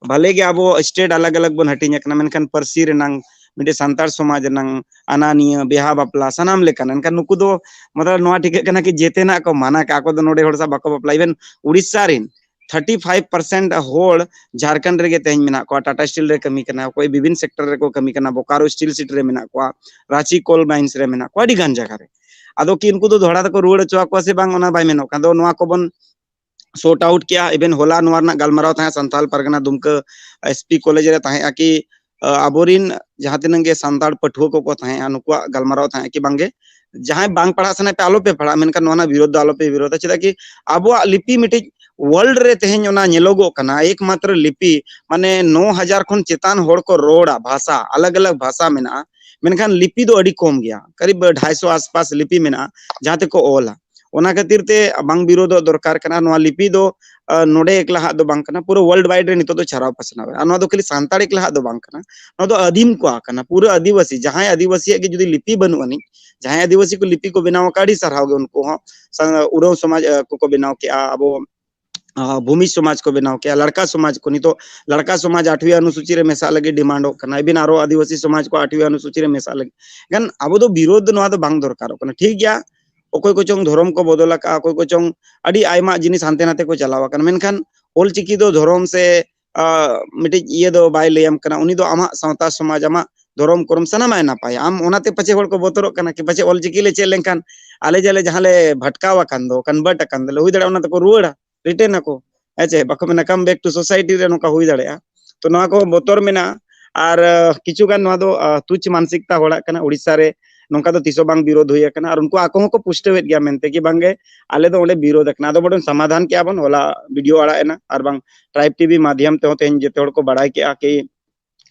ᱵᱷᱟᱞᱮ ᱜᱮ ᱟᱵᱚ ᱥᱴᱮᱴ ᱟᱞᱟᱜᱽ ᱟᱞᱟᱜᱽ ᱵᱚᱱ ᱦᱟᱹᱴᱤᱧ ᱟᱠᱟᱱᱟ, ᱢᱮᱱᱠᱷᱟᱱ ᱯᱟᱹᱨᱥᱤ ᱨᱮᱱᱟᱝ, ᱢᱤᱫᱴᱮᱡ ᱥᱟᱱᱛᱟᱲ ᱥᱚᱢᱟᱡᱽ ᱨᱮᱱᱟᱝ ᱟᱱᱟ ᱱᱤᱭᱟᱹ ᱵᱤᱦᱟ ᱵᱟᱯᱞᱟ ᱥᱟᱱᱟᱢ ᱞᱮᱠᱟᱱ, ᱮᱱᱠᱷᱟᱱ ᱱᱩᱠᱩ ᱫᱚ ᱢᱚᱛᱞᱚᱵ ᱱᱚᱣᱟ ᱴᱷᱤᱠᱟᱹᱜ ᱠᱟᱱᱟ ᱠᱤ ᱡᱮᱛᱮᱱᱟᱜ ᱠᱚ ᱢᱟᱱᱟ ᱠᱟᱜᱼᱟ᱾ ᱟᱠᱚ ᱫᱚ ᱱᱚᱰᱮ ᱦᱚᱲ ᱥᱟᱶ ᱵᱟᱠᱚ ᱵᱟᱯᱞᱟ, ᱤᱵᱷᱮᱱ ᱩᱲᱤᱥᱥᱟ ᱨᱮᱱ thirty five percent ᱦᱚᱲ ᱡᱷᱟᱲᱠᱷᱚᱸᱰ ᱨᱮᱜᱮ ᱛᱮᱦᱮᱧ ᱢᱮᱱᱟᱜ ᱠᱚᱣᱟ᱾ ᱴᱟᱴᱟ ᱥᱴᱤᱞ ᱨᱮ ᱠᱟᱹᱢᱤ ᱠᱟᱱᱟ, ᱚᱠᱚᱭ ᱵᱤᱵᱷᱤᱱ ᱥᱮᱠᱴᱚᱨ ᱨᱮᱠᱚ ᱠᱟᱹᱢᱤ ᱠᱟᱱᱟ, ᱵᱳᱠᱟᱨᱳ ᱥᱴᱤᱞ ᱥᱤᱴᱤ ᱨᱮ ᱢᱮᱱᱟᱜ ᱠᱚᱣᱟ, ᱨᱟᱸᱪᱤ ᱠᱳᱞ ᱢᱟᱭᱤᱱᱥ ᱨᱮ ᱢᱮᱱᱟᱜ ᱠᱚᱣᱟ, ᱟᱹᱰᱤ ᱜᱟᱱ ᱡᱟᱭᱜᱟ ᱨᱮ᱾ ᱟᱫᱚ ᱠᱤ ᱩᱱᱠᱩ ᱫᱚ ᱫᱚᱦᱲᱟ ᱛᱮᱠᱚ ᱨᱩᱣᱟᱹᱲ ᱦᱚᱪᱚ ᱟᱠᱚᱣᱟ ᱥᱮ ᱵᱟᱝ, ᱚᱱᱟ ᱵᱟᱭ ᱢᱮᱱᱚᱜ ᱠᱟᱱ᱾ ᱟᱫᱚ ᱱᱚᱣᱟ ᱠᱚᱵᱚᱱ ᱥᱚᱨᱴ ᱟᱣᱩᱴ ᱠᱮᱜᱼᱟ᱾ ᱤᱵᱷᱮᱱ ᱦᱚᱞᱟ ᱱᱚᱣᱟ ᱨᱮᱱᱟᱜ ᱜᱟᱞᱢᱟᱨᱟᱣ ᱛᱟᱦᱮᱸ ᱥᱟᱱᱛᱟᱞ ᱯᱟᱨᱜᱟᱱᱟ ᱫᱩᱢᱠᱟᱹ ᱮᱥ ᱯᱤ ᱠᱚᱞᱮᱡᱽ ᱨᱮ ᱛᱟᱦᱮᱸᱜᱼᱟ ᱠᱤ, ᱟ, ᱟᱵᱚᱨᱤᱱ ᱡᱟᱦᱟᱸ ᱛᱤᱱᱟᱹᱜ ᱜᱮ ᱥᱟᱱᱛᱟᱲ ᱯᱟᱹᱴᱷᱩᱣᱟᱹ ᱠᱚᱠᱚ ᱛᱟᱦᱮᱸᱜᱼᱟ, ᱱᱩᱠᱩᱣᱟᱜ ᱜᱟᱞᱢᱟᱨᱟᱣ ᱛᱟᱦᱮᱸᱜᱼᱟ ᱠᱤ ᱵᱟᱝᱜᱮ, ᱡᱟᱦᱟᱸᱭ ᱵᱟᱝ ᱯᱟᱲᱦᱟᱜ ᱥᱟᱱᱟᱭᱮᱫ ᱯᱮ, ᱟᱞᱚᱯᱮ ᱯᱟᱲᱦᱟᱜᱼᱟ, ᱢᱮᱱᱠᱷᱟᱱ ᱱᱚᱣᱟ ᱨᱮᱱᱟᱜ ᱵᱤᱨᱳᱫᱷ ᱫᱚ ᱟᱞᱚᱯᱮ ᱵᱤᱨᱳᱫᱷᱟ᱾ ᱪᱮᱫᱟᱜ ᱠᱤ ᱟᱵᱚᱣᱟᱜ ᱞᱤᱯᱤ ᱢᱤᱫᱴᱤᱡ ᱣᱟᱨᱞᱰ ᱨᱮ ᱛᱮᱦᱮᱧ ᱚᱱᱟ ᱧᱮᱞᱚᱜᱚᱜ ᱠᱟᱱᱟ, ᱮᱠᱢᱟᱛᱨᱚ ᱞᱤᱯᱤ, ᱢᱟᱱᱮ ᱱᱚ ᱦᱟᱡᱟᱨ ᱠᱷᱚᱱ ᱪᱮᱛᱟᱱ ᱦᱚᱲ ᱠᱚ ᱨᱚᱲᱟ ᱵᱷᱟᱥᱟ, ᱟᱞᱟᱜᱽ ᱟᱞᱟᱜᱽ ᱵᱷᱟᱥᱟ ᱢᱮᱱᱟᱜᱼᱟ, ᱢᱮᱱᱠᱷᱟᱱ ᱞᱤᱯᱤ ᱫᱚ ᱟᱹᱰᱤ ᱠᱚᱢ ᱜᱮᱭᱟ, ᱠᱟᱨᱤᱵ ᱰᱷᱟᱭᱥᱚ ᱟᱥᱯᱟᱥ ᱞᱤᱯᱤ ᱢᱮᱱᱟᱜᱼᱟ ᱡᱟᱦᱟᱸ ᱛᱮᱠᱚ ᱚᱞᱟ᱾ ᱚᱱᱟ ᱠᱷᱟᱹᱛᱤᱨ ᱛᱮ ᱵᱟᱝ ᱵᱤᱨᱳᱫᱷᱚᱜ ᱫᱚᱨᱠᱟᱨ ᱠᱟᱱᱟ᱾ ᱱᱚᱣᱟ ᱞᱤᱯᱤ ᱫᱚ, ᱟ, ᱱᱚᱰᱮ ᱮᱠᱞᱟ ᱦᱟᱜ ᱫᱚ ᱵᱟᱝ ᱠᱟᱱᱟ, ᱯᱩᱨᱟᱹ ᱣᱟᱨᱞᱰ ᱣᱟᱭᱤᱰ ᱨᱮ ᱱᱤᱛᱚᱜ ᱫᱚ ᱪᱷᱟᱨᱟᱣ ᱯᱟᱥᱱᱟᱣ ᱮᱱᱟ᱾ ᱟᱨ ᱱᱚᱣᱟ ᱫᱚ ᱠᱷᱟᱹᱞᱤ ᱥᱟᱱᱛᱟᱲ ᱮᱠᱞᱟ ᱦᱟᱜ ᱫᱚ ᱵᱟᱝ ᱠᱟᱱᱟ, ᱱᱚᱣᱟ ᱫᱚ ᱟᱹᱫᱤᱢ ᱠᱚᱣᱟᱜ ᱠᱟᱱᱟ᱾ ᱯᱩᱨᱟᱹ ᱟᱹᱫᱤᱵᱟᱹᱥᱤ, ᱡᱟᱦᱟᱸᱭ ᱟᱹᱫᱤᱵᱟᱹᱥᱤᱭᱟᱜ ᱜᱮ ᱡᱩᱫᱤ ᱞᱤᱯᱤ ᱵᱟᱹᱱᱩᱜ ᱟᱹᱱᱤᱡ, ᱡᱟᱦᱟᱸᱭ ᱟᱹᱫᱤᱵᱟᱹᱥᱤ ᱠᱚ ᱞᱤᱯᱤ ᱠᱚ ᱵᱮᱱᱟᱣ ᱟᱠᱟᱫ, ᱟᱹᱰᱤ ᱥᱟᱨᱦᱟᱣ ᱜᱮ ᱩᱱᱠᱩ ᱦᱚᱸ᱾ ᱥᱟ-, ᱩᱨᱟᱣ ᱥᱚᱢᱟᱡᱽ, ᱟ, ᱠᱚᱠᱚ ᱵᱮᱱᱟᱣ ᱠᱮᱜᱼᱟ, ᱟᱵᱚ, ᱟ, ᱵᱷᱩᱢᱤ ᱥᱚᱢᱟᱡᱽ ᱠᱚ ᱵᱮᱱᱟᱣ ᱠᱮᱜᱼᱟ, ᱞᱟᱲᱠᱟ ᱥᱚᱢᱟᱡᱽ ᱠᱚ, ᱱᱤᱛᱚᱜ ᱞᱟᱲᱠᱟ ᱥᱚᱢᱟᱡᱽ ᱟᱴᱷᱣᱤ ᱚᱱᱩᱥᱩᱪᱤ ᱨᱮ ᱢᱮᱥᱟᱜ ᱞᱟᱹᱜᱤᱫ ᱰᱤᱢᱟᱱᱰᱚᱜ ᱠᱟᱱᱟ, ᱤᱵᱷᱮᱱ ᱟᱨᱚ ᱟᱹᱫᱤᱵᱟᱹᱥᱤ ᱥᱚᱢᱟᱡᱽ ᱠᱚ ᱟᱴᱷᱣᱤ ᱚᱱᱩᱥᱩᱪᱤ ᱨᱮ ᱢᱮᱥᱟᱜ ᱞᱟᱹᱜᱤᱫ᱾ ᱮᱱᱠᱷᱟᱱ ᱟᱵᱚ ᱫᱚ ᱵᱤᱨᱳᱫᱷ ᱫᱚ ᱱᱚᱣᱟ ᱫᱚ ᱵᱟᱝ ᱫᱚᱨᱠᱟᱨᱚᱜ ᱠᱟᱱᱟ, ᱴᱷᱤᱠ ᱜᱮᱭᱟ᱾ ᱚᱠᱚᱭ ᱠᱚᱪᱚᱝ ᱫᱷᱚᱨᱚᱢ ᱠᱚ ᱵᱚᱫᱚᱞ ᱟᱠᱟᱜᱼᱟ, ᱚᱠᱚᱭ ᱠᱚᱪᱚᱝ ᱟᱹᱰᱤ ᱟᱭᱢᱟ ᱡᱤᱱᱤᱥ ᱦᱟᱱᱛᱮ ᱱᱟᱛᱮ ᱠᱚ ᱪᱟᱞᱟᱣ ᱟᱠᱟᱱᱟ, ᱢᱮᱱᱠᱷᱟᱱ ᱚᱞᱪᱤᱠᱤ ᱫᱚ ᱫᱷᱚᱨᱚᱢ ᱥᱮ, ᱟ, ᱢᱤᱫᱴᱤᱡ ᱤᱭᱟᱹ ᱫᱚ ᱵᱟᱭ ᱞᱟᱹᱭᱟᱢ ᱠᱟᱱᱟ᱾ ᱩᱱᱤ ᱫᱚ ᱟᱢᱟᱜ ᱥᱟᱶᱛᱟ ᱥᱚᱢᱟᱡᱽ, ᱟᱢᱟᱜ ᱫᱷᱚᱨᱚᱢ ᱠᱚᱨᱚᱢ ᱥᱟᱱᱟᱢᱟᱜ ᱮ ᱱᱟᱯᱟᱭᱟ᱾ ᱟᱢ ᱚᱱᱟᱛᱮ ᱯᱟᱪᱮ ᱦᱚᱲ ᱠᱚ ᱵᱚᱛᱚᱨᱚᱜ ᱠᱟᱱᱟ ᱠᱤ ᱯᱟᱪᱮ ᱚᱞᱪᱤᱠᱤ ᱞᱮ ᱪᱮᱫ ᱞᱮᱱᱠᱷᱟᱱ ᱟᱞᱮ ᱡᱟᱞᱮ ᱡᱟᱦᱟᱸ ᱞᱮ ᱵᱷᱟᱴᱠᱟᱣ ᱟᱠᱟᱱ ᱫᱚ, ᱠᱚᱱᱵᱷᱟᱨᱴ ᱟᱠᱟᱱ ᱫᱚᱞᱮ, ᱦᱩᱭ ᱫᱟᱲᱮᱭᱟᱜᱼᱟ ᱚᱱᱟ ᱛᱮᱠᱚ ᱨᱩᱣᱟᱹᱲᱟ, ᱨᱤᱴᱟᱨᱱ ᱟᱠᱚ, ᱦᱮᱸ ᱪᱮ? ᱵᱟᱠᱚ ᱢᱮᱱᱟ come back to society ᱨᱮ, ᱱᱚᱝᱠᱟ ᱦᱩᱭ ᱫᱟᱲᱮᱭᱟᱜᱼᱟ᱾ ᱛᱚ ᱱᱚᱣᱟ ᱠᱚ ᱵᱚᱛᱚᱨ ᱢᱮᱱᱟᱜᱼᱟ᱾ ᱟᱨ, ᱟ, ᱠᱤᱪᱷᱩ ᱜᱟᱱ ᱱᱚᱣᱟ ᱫᱚ, ᱟ, ᱛᱩᱪᱷ ᱢᱟᱱᱥᱤᱠᱛᱟ ᱦᱚᱲᱟᱜ ᱠᱟᱱᱟ᱾ ᱩᱲᱤᱥᱥᱟ ᱨᱮ ᱱᱚᱝᱠᱟ ᱫᱚ ᱛᱤᱥ ᱦᱚᱸ ᱵᱟᱝ ᱵᱤᱨᱳᱫᱷ ᱦᱩᱭ ᱟᱠᱟᱱᱟ᱾ ᱟᱨ ᱩᱱᱠᱩ ᱟᱠᱚ ᱦᱚᱸᱠᱚ ᱯᱩᱥᱴᱟᱹᱣᱮᱫ ᱜᱮᱭᱟ ᱢᱮᱱᱛᱮ ᱠᱤ ᱵᱟᱝᱜᱮ ᱟᱞᱮ ᱫᱚ ᱚᱸᱰᱮ ᱵᱤᱨᱳᱫᱷ ᱟᱠᱟᱱᱟ᱾ ᱟᱫᱚ ᱵᱚᱨᱚᱝ ᱥᱚᱢᱟᱫᱷᱟᱱ ᱠᱮᱜᱼᱟ ᱵᱚᱱ, ᱦᱚᱞᱟ ᱵᱷᱤᱰᱤᱭᱳ ᱟᱲᱟᱜ ᱮᱱᱟ, ᱟᱨ ᱵᱟᱝ ᱴᱨᱟᱭᱤᱵᱽ ᱴᱤᱵᱷᱤ ᱢᱟᱫᱷᱭᱚᱢ ᱛᱮᱦᱚᱸ ᱛᱮᱦᱮᱧ ᱡᱚᱛᱚ ᱦᱚᱲ ᱠᱚ ᱵᱟᱲᱟᱭ ᱠᱮᱜᱼᱟ ᱠᱤ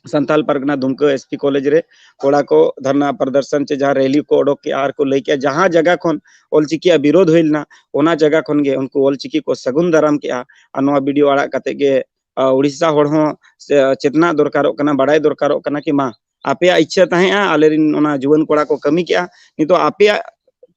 ᱥᱟᱱᱛᱟᱞ ᱯᱟᱨᱜᱟᱱᱟ ᱫᱩᱢᱠᱟᱹ ᱮᱥ ᱯᱤ ᱠᱚᱞᱮᱡᱽ ᱨᱮ ᱠᱚᱲᱟ ᱠᱚ ᱫᱷᱟᱨᱱᱟ ᱯᱨᱚᱫᱚᱨᱥᱚᱱ ᱪᱮ ᱡᱟᱦᱟᱸ ᱨᱮᱞᱤ ᱠᱚ ᱚᱰᱚᱠ ᱠᱮᱜᱼᱟ ᱟᱨ ᱠᱚ ᱞᱟᱹᱭ ᱠᱮᱜᱼᱟ, ᱡᱟᱦᱟᱸ ᱡᱟᱭᱜᱟ ᱠᱷᱚᱱ ᱚᱞᱪᱤᱠᱤᱭᱟᱜ ᱵᱤᱨᱳᱫᱷ ᱦᱩᱭ ᱞᱮᱱᱟ, ᱚᱱᱟ ᱡᱟᱭᱜᱟ ᱠᱷᱚᱱ ᱜᱮ ᱩᱱᱠᱩ ᱚᱞᱪᱤᱠᱤ ᱠᱚ ᱥᱟᱹᱜᱩᱱ ᱫᱟᱨᱟᱢ ᱠᱮᱜᱼᱟ᱾ ᱟᱨ ᱱᱚᱣᱟ ᱵᱷᱤᱰᱤᱭᱳ ᱟᱲᱟᱜ ᱠᱟᱛᱮ ᱜᱮ, ᱟ, ᱩᱲᱤᱥᱥᱟ ᱦᱚᱲ ᱦᱚᱸ ᱥᱮ, ᱪᱮᱛᱱᱟ ᱫᱚᱨᱠᱟᱨᱚᱜ ᱠᱟᱱᱟ, ᱵᱟᱲᱟᱭ ᱫᱚᱨᱠᱟᱨᱚᱜ ᱠᱟᱱᱟ ᱠᱤ ᱢᱟ, ᱟᱯᱮᱭᱟᱜ ᱤᱪᱪᱷᱟᱹ ᱛᱟᱦᱮᱸᱜᱼᱟ, ᱟᱞᱮ ᱨᱮᱱ ᱚᱱᱟ ᱡᱩᱣᱟᱹᱱ ᱠᱚᱲᱟ ᱠᱚ ᱠᱟᱹᱢᱤ ᱠᱮᱜᱼᱟ, ᱱᱤᱛᱚᱜ ᱟᱯᱮᱭᱟᱜ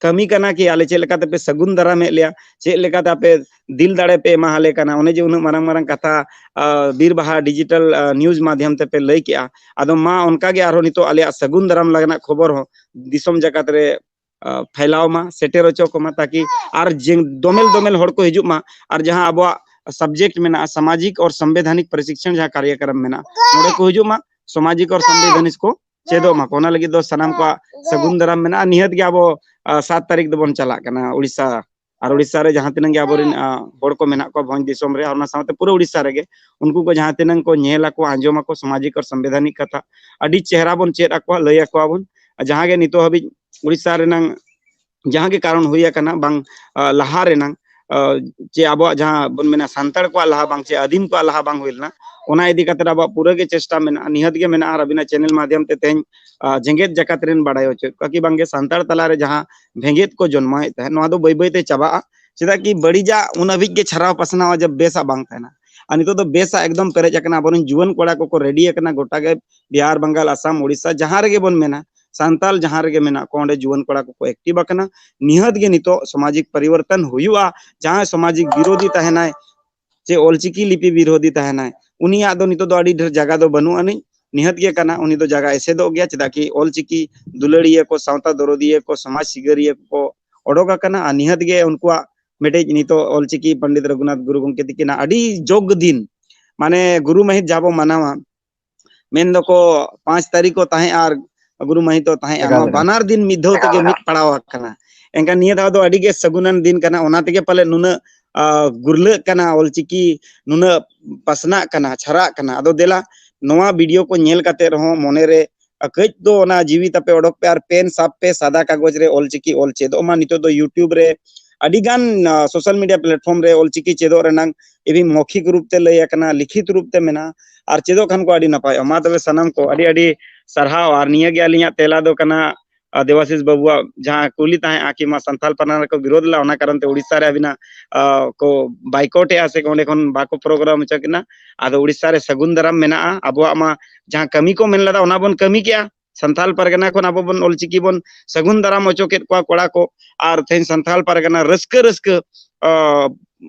ᱠᱟᱹᱢᱤ ᱠᱟᱱᱟ ᱠᱤ ᱟᱞᱮ ᱪᱮᱫ ᱞᱮᱠᱟ ᱛᱮᱯᱮ ᱥᱟᱹᱜᱩᱱ ᱫᱟᱨᱟᱢᱮᱫ ᱞᱮᱭᱟ, ᱪᱮᱫ ᱞᱮᱠᱟᱛᱮ ᱟᱯᱮ ᱫᱤᱞ ᱫᱟᱲᱮ ᱯᱮ ᱮᱢᱟ ᱟᱞᱮ ᱠᱟᱱᱟ᱾ ᱚᱱᱮ ᱡᱮ ᱩᱱᱟᱹᱜ ᱢᱟᱨᱟᱝ ᱢᱟᱨᱟᱝ ᱠᱟᱛᱷᱟ, ᱟ, ᱵᱤᱨ ᱵᱟᱦᱟ ᱰᱤᱡᱤᱴᱟᱞ, ᱟ, ᱱᱤᱭᱩᱡᱽ ᱢᱟᱫᱷᱭᱚᱢ ᱛᱮᱯᱮ ᱞᱟᱹᱭ ᱠᱮᱜᱼᱟ, ᱟᱫᱚ ᱢᱟ ᱚᱱᱠᱟ ᱜᱮ ᱟᱨᱦᱚᱸ ᱱᱤᱛᱚᱜ ᱟᱞᱮᱭᱟᱜ ᱥᱟᱹᱜᱩᱱ ᱫᱟᱨᱟᱢ ᱞᱟᱜᱟᱱᱟᱜ ᱠᱷᱚᱵᱚᱨ ᱦᱚᱸ ᱫᱤᱥᱚᱢ ᱡᱟᱠᱟᱛ ᱨᱮ, ᱟ, ᱯᱷᱟᱭᱞᱟᱣ ᱢᱟ, ᱥᱮᱴᱮᱨ ᱦᱚᱪᱚ ᱠᱚᱢᱟ, ᱛᱟᱠᱤ ᱟᱨ ᱡᱮ ᱫᱚᱢᱮᱞ ᱫᱚᱢᱮᱞ ᱦᱚᱲ ᱠᱚ ᱦᱤᱡᱩᱜ ᱢᱟ, ᱟᱨ ᱡᱟᱦᱟᱸ ᱟᱵᱚᱣᱟᱜ subject ᱢᱮᱱᱟᱜᱼᱟ, ᱥᱟᱢᱟᱡᱤᱠ ᱟᱨ ᱥᱚᱝᱵᱤᱫᱷᱟᱱᱤᱠ ᱯᱨᱚᱥᱤᱠᱥᱚᱱ ᱡᱟᱦᱟᱸ ᱠᱟᱨᱭᱚᱠᱨᱚᱢ ᱢᱮᱱᱟᱜᱼᱟ, ᱱᱚᱰᱮ ᱠᱚ ᱦᱤᱡᱩᱜ ᱢᱟ, ᱥᱟᱢᱟᱡᱤᱠ ᱟᱨ ᱥᱚᱝᱵᱤᱫᱷᱟᱱᱤᱠ ᱠᱚ ᱪᱮᱫᱚᱜ ᱢᱟ ᱠᱚ, ᱚᱱᱟ ᱞᱟᱹᱜᱤᱫ ᱫᱚ ᱥᱟᱱᱟᱢ ᱠᱚᱣᱟᱜ ᱥᱟᱹᱜᱩᱱ ᱫᱟᱨᱟᱢ ᱢᱮᱱᱟᱜᱼᱟ᱾ ᱱᱤᱦᱟᱹᱛ ᱜᱮ ᱟᱵᱚ ᱥᱟᱛ ᱛᱟᱹᱨᱤᱠᱷ ᱫᱚᱵᱚᱱ ᱪᱟᱞᱟᱜ ᱠᱟᱱᱟ ᱩᱲᱤᱥᱥᱟ, ᱟᱨ ᱩᱲᱤᱥᱥᱟ ᱨᱮ ᱡᱟᱦᱟᱸ ᱛᱤᱱᱟᱹᱜ ᱜᱮ ᱟᱵᱚᱨᱮᱱ ᱦᱚᱲ ᱠᱚ ᱢᱮᱱᱟᱜ ᱠᱚᱣᱟ ᱵᱷᱚᱸᱡᱽ ᱫᱤᱥᱚᱢ ᱨᱮ, ᱟᱨ ᱚᱱᱟ ᱥᱟᱶᱛᱮ ᱯᱩᱨᱟᱹ ᱩᱲᱤᱥᱥᱟ ᱨᱮᱜᱮ, ᱩᱱᱠᱩ ᱠᱚ ᱡᱟᱦᱟᱸ ᱛᱤᱱᱟᱹᱜ ᱠᱚ ᱧᱮᱞ ᱟᱠᱚ, ᱟᱸᱡᱚᱢ ᱟᱠᱚ ᱥᱟᱢᱟᱡᱤᱠ ᱟᱨ ᱥᱚᱝᱵᱤᱫᱷᱟᱱᱤᱠ ᱠᱟᱛᱷᱟ ᱟᱹᱰᱤ ᱪᱮᱦᱨᱟ ᱵᱚᱱ ᱪᱮᱫ ᱟᱠᱚᱣᱟ, ᱞᱟᱹᱭ ᱟᱠᱚᱣᱟ ᱵᱚᱱ᱾ ᱟᱨ ᱡᱟᱦᱟᱸ ᱜᱮ ᱱᱤᱛᱚᱜ ᱦᱟᱹᱵᱤᱡ ᱩᱲᱤᱥᱥᱟ ᱨᱮᱱᱟᱝ ᱡᱟᱦᱟᱸ ᱜᱮ ᱠᱟᱨᱚᱱ ᱦᱩᱭ ᱟᱠᱟᱱᱟ ᱵᱟᱝ ᱞᱟᱦᱟ ᱨᱮᱱᱟᱝ, ᱪᱮ ᱟᱵᱚᱣᱟᱜ ᱡᱟᱦᱟᱸ ᱵᱚᱱ ᱢᱮᱱᱟ ᱥᱟᱱᱛᱟᱲ ᱠᱚᱣᱟᱜ ᱞᱟᱦᱟ ᱵᱟᱝ ᱪᱮ ᱟᱹᱫᱤᱢ ᱠᱚᱣᱟᱜ ᱞᱟᱦᱟ ᱵᱟᱝ ᱦᱩᱭ ᱞᱮᱱᱟ, ᱚᱱᱟ ᱤᱫᱤ ᱠᱟᱛᱮ ᱟᱵᱚᱣᱟᱜ ᱯᱩᱨᱟᱹ ᱜᱮ ᱪᱮᱥᱴᱟ ᱢᱮᱱᱟᱜᱼᱟ, ᱱᱤᱦᱟᱹᱛ ᱜᱮ ᱢᱮᱱᱟᱜᱼᱟ᱾ ᱟᱨ ᱟᱹᱵᱤᱱᱟᱜ ᱪᱮᱱᱮᱞ ᱢᱟᱫᱷᱭᱚᱢ ᱛᱮ ᱛᱮᱦᱮᱧ ᱡᱮᱜᱮᱛ ᱡᱟᱠᱟᱛ ᱨᱮᱱ ᱵᱟᱲᱟᱭ ᱦᱚᱪᱚᱭᱮᱫ ᱠᱚᱣᱟ ᱠᱤ ᱵᱟᱝᱜᱮ ᱥᱟᱱᱛᱟᱲ ᱛᱟᱞᱟᱨᱮ ᱡᱟᱦᱟᱸ ᱵᱷᱮᱸᱜᱮᱫ ᱠᱚ ᱡᱚᱱᱢᱚᱭᱮᱫ ᱛᱟᱦᱮᱸᱫ, ᱱᱚᱣᱟ ᱫᱚ ᱵᱟᱹᱭ ᱵᱟᱹᱭ ᱛᱮ ᱪᱟᱵᱟᱜᱼᱟ᱾ ᱪᱮᱫᱟᱜ ᱠᱤ ᱵᱟᱹᱲᱤᱡᱟᱜ ᱩᱱ ᱦᱟᱹᱵᱤᱡ ᱜᱮ ᱪᱷᱟᱨᱟᱣ ᱯᱟᱥᱱᱟᱣᱟ ᱡᱟᱵ ᱵᱮᱥᱟᱜ ᱵᱟᱝ ᱛᱟᱦᱮᱱᱟ᱾ ᱟᱨ ᱱᱤᱛᱚᱜ ᱫᱚ ᱵᱮᱥᱟᱜ ᱮᱠᱫᱚᱢ ᱯᱮᱨᱮᱡ ᱟᱠᱟᱱᱟ, ᱟᱵᱚᱨᱮᱱ ᱡᱩᱣᱟᱹᱱ ᱠᱚᱲᱟ ᱠᱚᱠᱚ ᱨᱮᱰᱤ ᱟᱠᱟᱱᱟ, ᱜᱚᱴᱟ ᱜᱮ ᱵᱤᱦᱟᱨ, ᱵᱟᱝᱜᱟᱞ, ᱟᱥᱟᱢ, ᱳᱰᱤᱥᱟ, ᱡᱟᱦᱟᱸ ᱨᱮᱜᱮ ᱵᱚᱱ ᱢᱮᱱᱟ, ᱥᱟᱱᱛᱟᱞ ᱡᱟᱦᱟᱸ ᱨᱮᱜᱮ ᱢᱮᱱᱟᱜ ᱠᱚᱣᱟ, ᱚᱸᱰᱮ ᱡᱩᱣᱟᱹᱱ ᱠᱚᱲᱟ ᱠᱚᱠᱚ ᱮᱠᱴᱤᱵᱷ ᱟᱠᱟᱱᱟ᱾ ᱱᱤᱦᱟᱹᱛ ᱜᱮ ᱱᱤᱛᱚᱜ ᱥᱟᱢᱟᱡᱤᱠ ᱯᱚᱨᱤᱵᱚᱨᱛᱚᱱ ᱦᱩᱭᱩᱜᱼᱟ᱾ ᱡᱟᱦᱟᱸᱭ ᱥᱟᱢᱟᱡᱤᱠ ᱵᱤᱨᱳᱫᱷᱤ ᱛᱟᱦᱮᱱᱟᱭ, ᱪᱮ ᱚᱞᱪᱤᱠᱤ ᱞᱤᱯᱤ ᱵᱤᱨᱳᱫᱷᱤ ᱛᱟᱦᱮᱱᱟᱭ, ᱩᱱᱤᱭᱟᱜ ᱫᱚ ᱱᱤᱛᱚᱜ ᱫᱚ ᱟᱹᱰᱤ ᱰᱷᱮᱨ ᱡᱟᱭᱜᱟ ᱫᱚ ᱵᱟᱹᱱᱩᱜ ᱟᱹᱱᱤᱡ᱾ ᱱᱤᱦᱟᱹᱛ ᱜᱮ ᱠᱟᱱᱟ, ᱩᱱᱤ ᱫᱚ ᱡᱟᱭᱜᱟ ᱮᱥᱮᱫᱚᱜ ᱜᱮᱭᱟ᱾ ᱪᱮᱫᱟᱜ ᱠᱤ ᱚᱞᱪᱤᱠᱤ ᱫᱩᱞᱟᱹᱲᱤᱭᱟᱹ ᱠᱚ, ᱥᱟᱶᱛᱟ ᱫᱚᱨᱚᱫᱤᱭᱟᱹ ᱠᱚ, ᱥᱚᱢᱟᱡᱽ ᱥᱤᱜᱟᱹᱨᱤᱭᱟᱹ ᱠᱚ ᱚᱰᱚᱠ ᱟᱠᱟᱱᱟ᱾ ᱟᱨ ᱱᱤᱦᱟᱹᱛ ᱜᱮ ᱩᱱᱠᱩᱣᱟᱜ ᱢᱤᱫᱴᱤᱡ ᱱᱤᱛᱚᱜ ᱚᱞᱪᱤᱠᱤ ᱯᱚᱱᱰᱤᱛ ᱨᱚᱜᱷᱩᱱᱟᱛᱷ ᱜᱩᱨᱩ ᱜᱚᱢᱠᱮ ᱛᱤᱠᱤᱱᱟᱜ ᱟᱹᱰᱤ ᱡᱳᱜᱽ ᱫᱤᱱ, ᱢᱟᱱᱮ ᱜᱩᱨᱩ ᱢᱟᱹᱦᱤᱛ ᱡᱟᱦᱟᱸ ᱵᱚ ᱢᱟᱱᱟᱣᱟ, ᱢᱮᱱ ᱫᱚᱠᱚ ᱯᱟᱸᱪ ᱛᱟᱹᱨᱤᱠᱷ ᱠᱚ ᱛᱟᱦᱮᱸᱜᱼᱟ ᱟᱨ ᱜᱩᱨᱩ ᱢᱟᱹᱦᱤᱛ ᱫᱚ ᱛᱟᱦᱮᱸᱜᱼᱟ᱾ ᱮᱜᱟᱨᱚ ᱱᱚᱣᱟ ᱛᱟᱹᱨᱤᱠᱷ᱾ ᱵᱟᱱᱟᱨ ᱫᱤᱱ ᱢᱤᱫ ᱫᱷᱟᱣ ᱛᱮᱜᱮ ᱢᱤᱫ ᱯᱟᱲᱟᱣ ᱟᱠᱟᱱᱟ᱾ ᱮᱱᱠᱷᱟᱱ ᱱᱤᱭᱟᱹ ᱫᱷᱟᱣ ᱫᱚ ᱟᱹᱰᱤ ᱜᱮ ᱥᱟᱹᱜᱩᱱᱟᱱ ᱫᱤᱱ ᱠᱟᱱᱟ, ᱚᱱᱟ ᱛᱮᱜᱮ ᱯᱟᱞᱮ ᱱᱩᱱᱟᱹᱜ, ᱟ, ᱜᱩᱨᱞᱟᱹᱜ ᱠᱟᱱᱟ ᱚᱞᱪᱤᱠᱤ, ᱱᱩᱱᱟᱹᱜ ᱯᱟᱥᱱᱟᱜ ᱠᱟᱱᱟ, ᱪᱷᱟᱨᱟᱜ ᱠᱟᱱᱟ᱾ ᱟᱫᱚ ᱫᱮᱞᱟ, ᱱᱚᱣᱟ ᱵᱷᱤᱰᱤᱭᱳ ᱠᱚ ᱧᱮᱞ ᱠᱟᱛᱮ ᱨᱮᱦᱚᱸ ᱢᱚᱱᱮᱨᱮ, ᱟ, ᱠᱟᱹᱡ ᱫᱚ ᱚᱱᱟ ᱡᱤᱣᱤ ᱛᱟᱯᱮ ᱚᱰᱚᱠ ᱯᱮ ᱟᱨ ᱯᱮᱱ ᱥᱟᱵ ᱯᱮ, ᱥᱟᱫᱟ ᱠᱟᱜᱚᱡᱽ ᱨᱮ ᱚᱞᱪᱤᱠᱤ ᱚᱞ ᱪᱮᱫᱚᱜ ᱢᱟ᱾ ᱱᱤᱛᱚᱜ ᱫᱚ YouTube ᱨᱮ ᱟᱹᱰᱤ ᱜᱟᱱ, ᱟ, social media platform ᱨᱮ ᱚᱞᱪᱤᱠᱤ ᱪᱮᱫᱚᱜ ᱨᱮᱱᱟᱝ even ᱢᱚᱠᱷᱤᱠ ᱨᱩᱯ ᱛᱮ ᱞᱟᱹᱭ ᱟᱠᱟᱱᱟ, ᱞᱤᱠᱷᱤᱛ ᱨᱩᱯ ᱛᱮ ᱢᱮᱱᱟᱜᱼᱟ᱾ ᱟᱨ ᱪᱮᱫᱚᱜ ᱠᱷᱟᱱ ᱠᱚ ᱟᱹᱰᱤ ᱱᱟᱯᱟᱭᱚᱜᱼᱟ᱾ ᱢᱟ ᱛᱚᱵᱮ ᱥᱟᱱᱟᱢ ᱠᱚ ᱟᱹᱰᱤ ᱟᱹᱰᱤ ᱥᱟᱨᱦᱟᱣ᱾ ᱟᱨ ᱱᱤᱭᱟᱹ ᱜᱮ ᱟᱹᱞᱤᱧᱟᱜ ᱛᱮᱞᱟ ᱫᱚ ᱠᱟᱱᱟ, ᱟ, ᱫᱮᱵᱟᱥᱤᱥ ᱵᱟᱹᱵᱩᱣᱟᱜ ᱡᱟᱦᱟᱸ ᱠᱩᱞᱤ ᱛᱟᱦᱮᱸᱜᱼᱟ ᱠᱤ ᱢᱟ ᱥᱟᱱᱛᱟᱞ ᱯᱟᱨᱜᱟᱱᱟ ᱨᱮᱠᱚ ᱵᱤᱨᱳᱫ ᱞᱮᱫᱟ, ᱚᱱᱟ ᱠᱟᱨᱚᱱ ᱛᱮ ᱩᱲᱤᱥᱥᱟ ᱨᱮ ᱟᱹᱵᱤᱱᱟᱜ, ᱟ, ᱠᱚ ᱵᱟᱭᱠᱚᱴ ᱮᱫᱼᱟ ᱥᱮ ᱚᱸᱰᱮ ᱠᱷᱚᱱ ᱵᱟᱠᱚ ᱯᱨᱳᱜᱨᱟᱢ ᱦᱚᱪᱚ ᱠᱤᱱᱟ᱾ ᱟᱫᱚ ᱩᱲᱤᱥᱥᱟ ᱨᱮ ᱥᱟᱹᱜᱩᱱ ᱫᱟᱨᱟᱢ ᱢᱮᱱᱟᱜᱼᱟ, ᱟᱵᱚᱣᱟᱜ ᱢᱟ ᱡᱟᱦᱟᱸ ᱠᱟᱹᱢᱤ ᱠᱚ ᱢᱮᱱ ᱞᱮᱫᱟ ᱚᱱᱟ ᱵᱚᱱ ᱠᱟᱹᱢᱤ ᱠᱮᱜᱼᱟ᱾ ᱥᱟᱱᱛᱟᱞ ᱯᱟᱨᱜᱟᱱᱟ ᱠᱷᱚᱱ ᱟᱵᱚ ᱵᱚᱱ ᱚᱞᱪᱤᱠᱤ ᱵᱚᱱ ᱥᱟᱹᱜᱩᱱ ᱫᱟᱨᱟᱢ ᱦᱚᱪᱚ ᱠᱮᱫ ᱠᱚᱣᱟ ᱠᱚᱲᱟ ᱠᱚ, ᱟᱨ ᱛᱮᱦᱮᱧ ᱥᱟᱱᱛᱟᱞ ᱯᱟᱨᱜᱟᱱᱟ ᱨᱟᱹᱥᱠᱟᱹ ᱨᱟᱹᱥᱠᱟᱹ, ᱟ,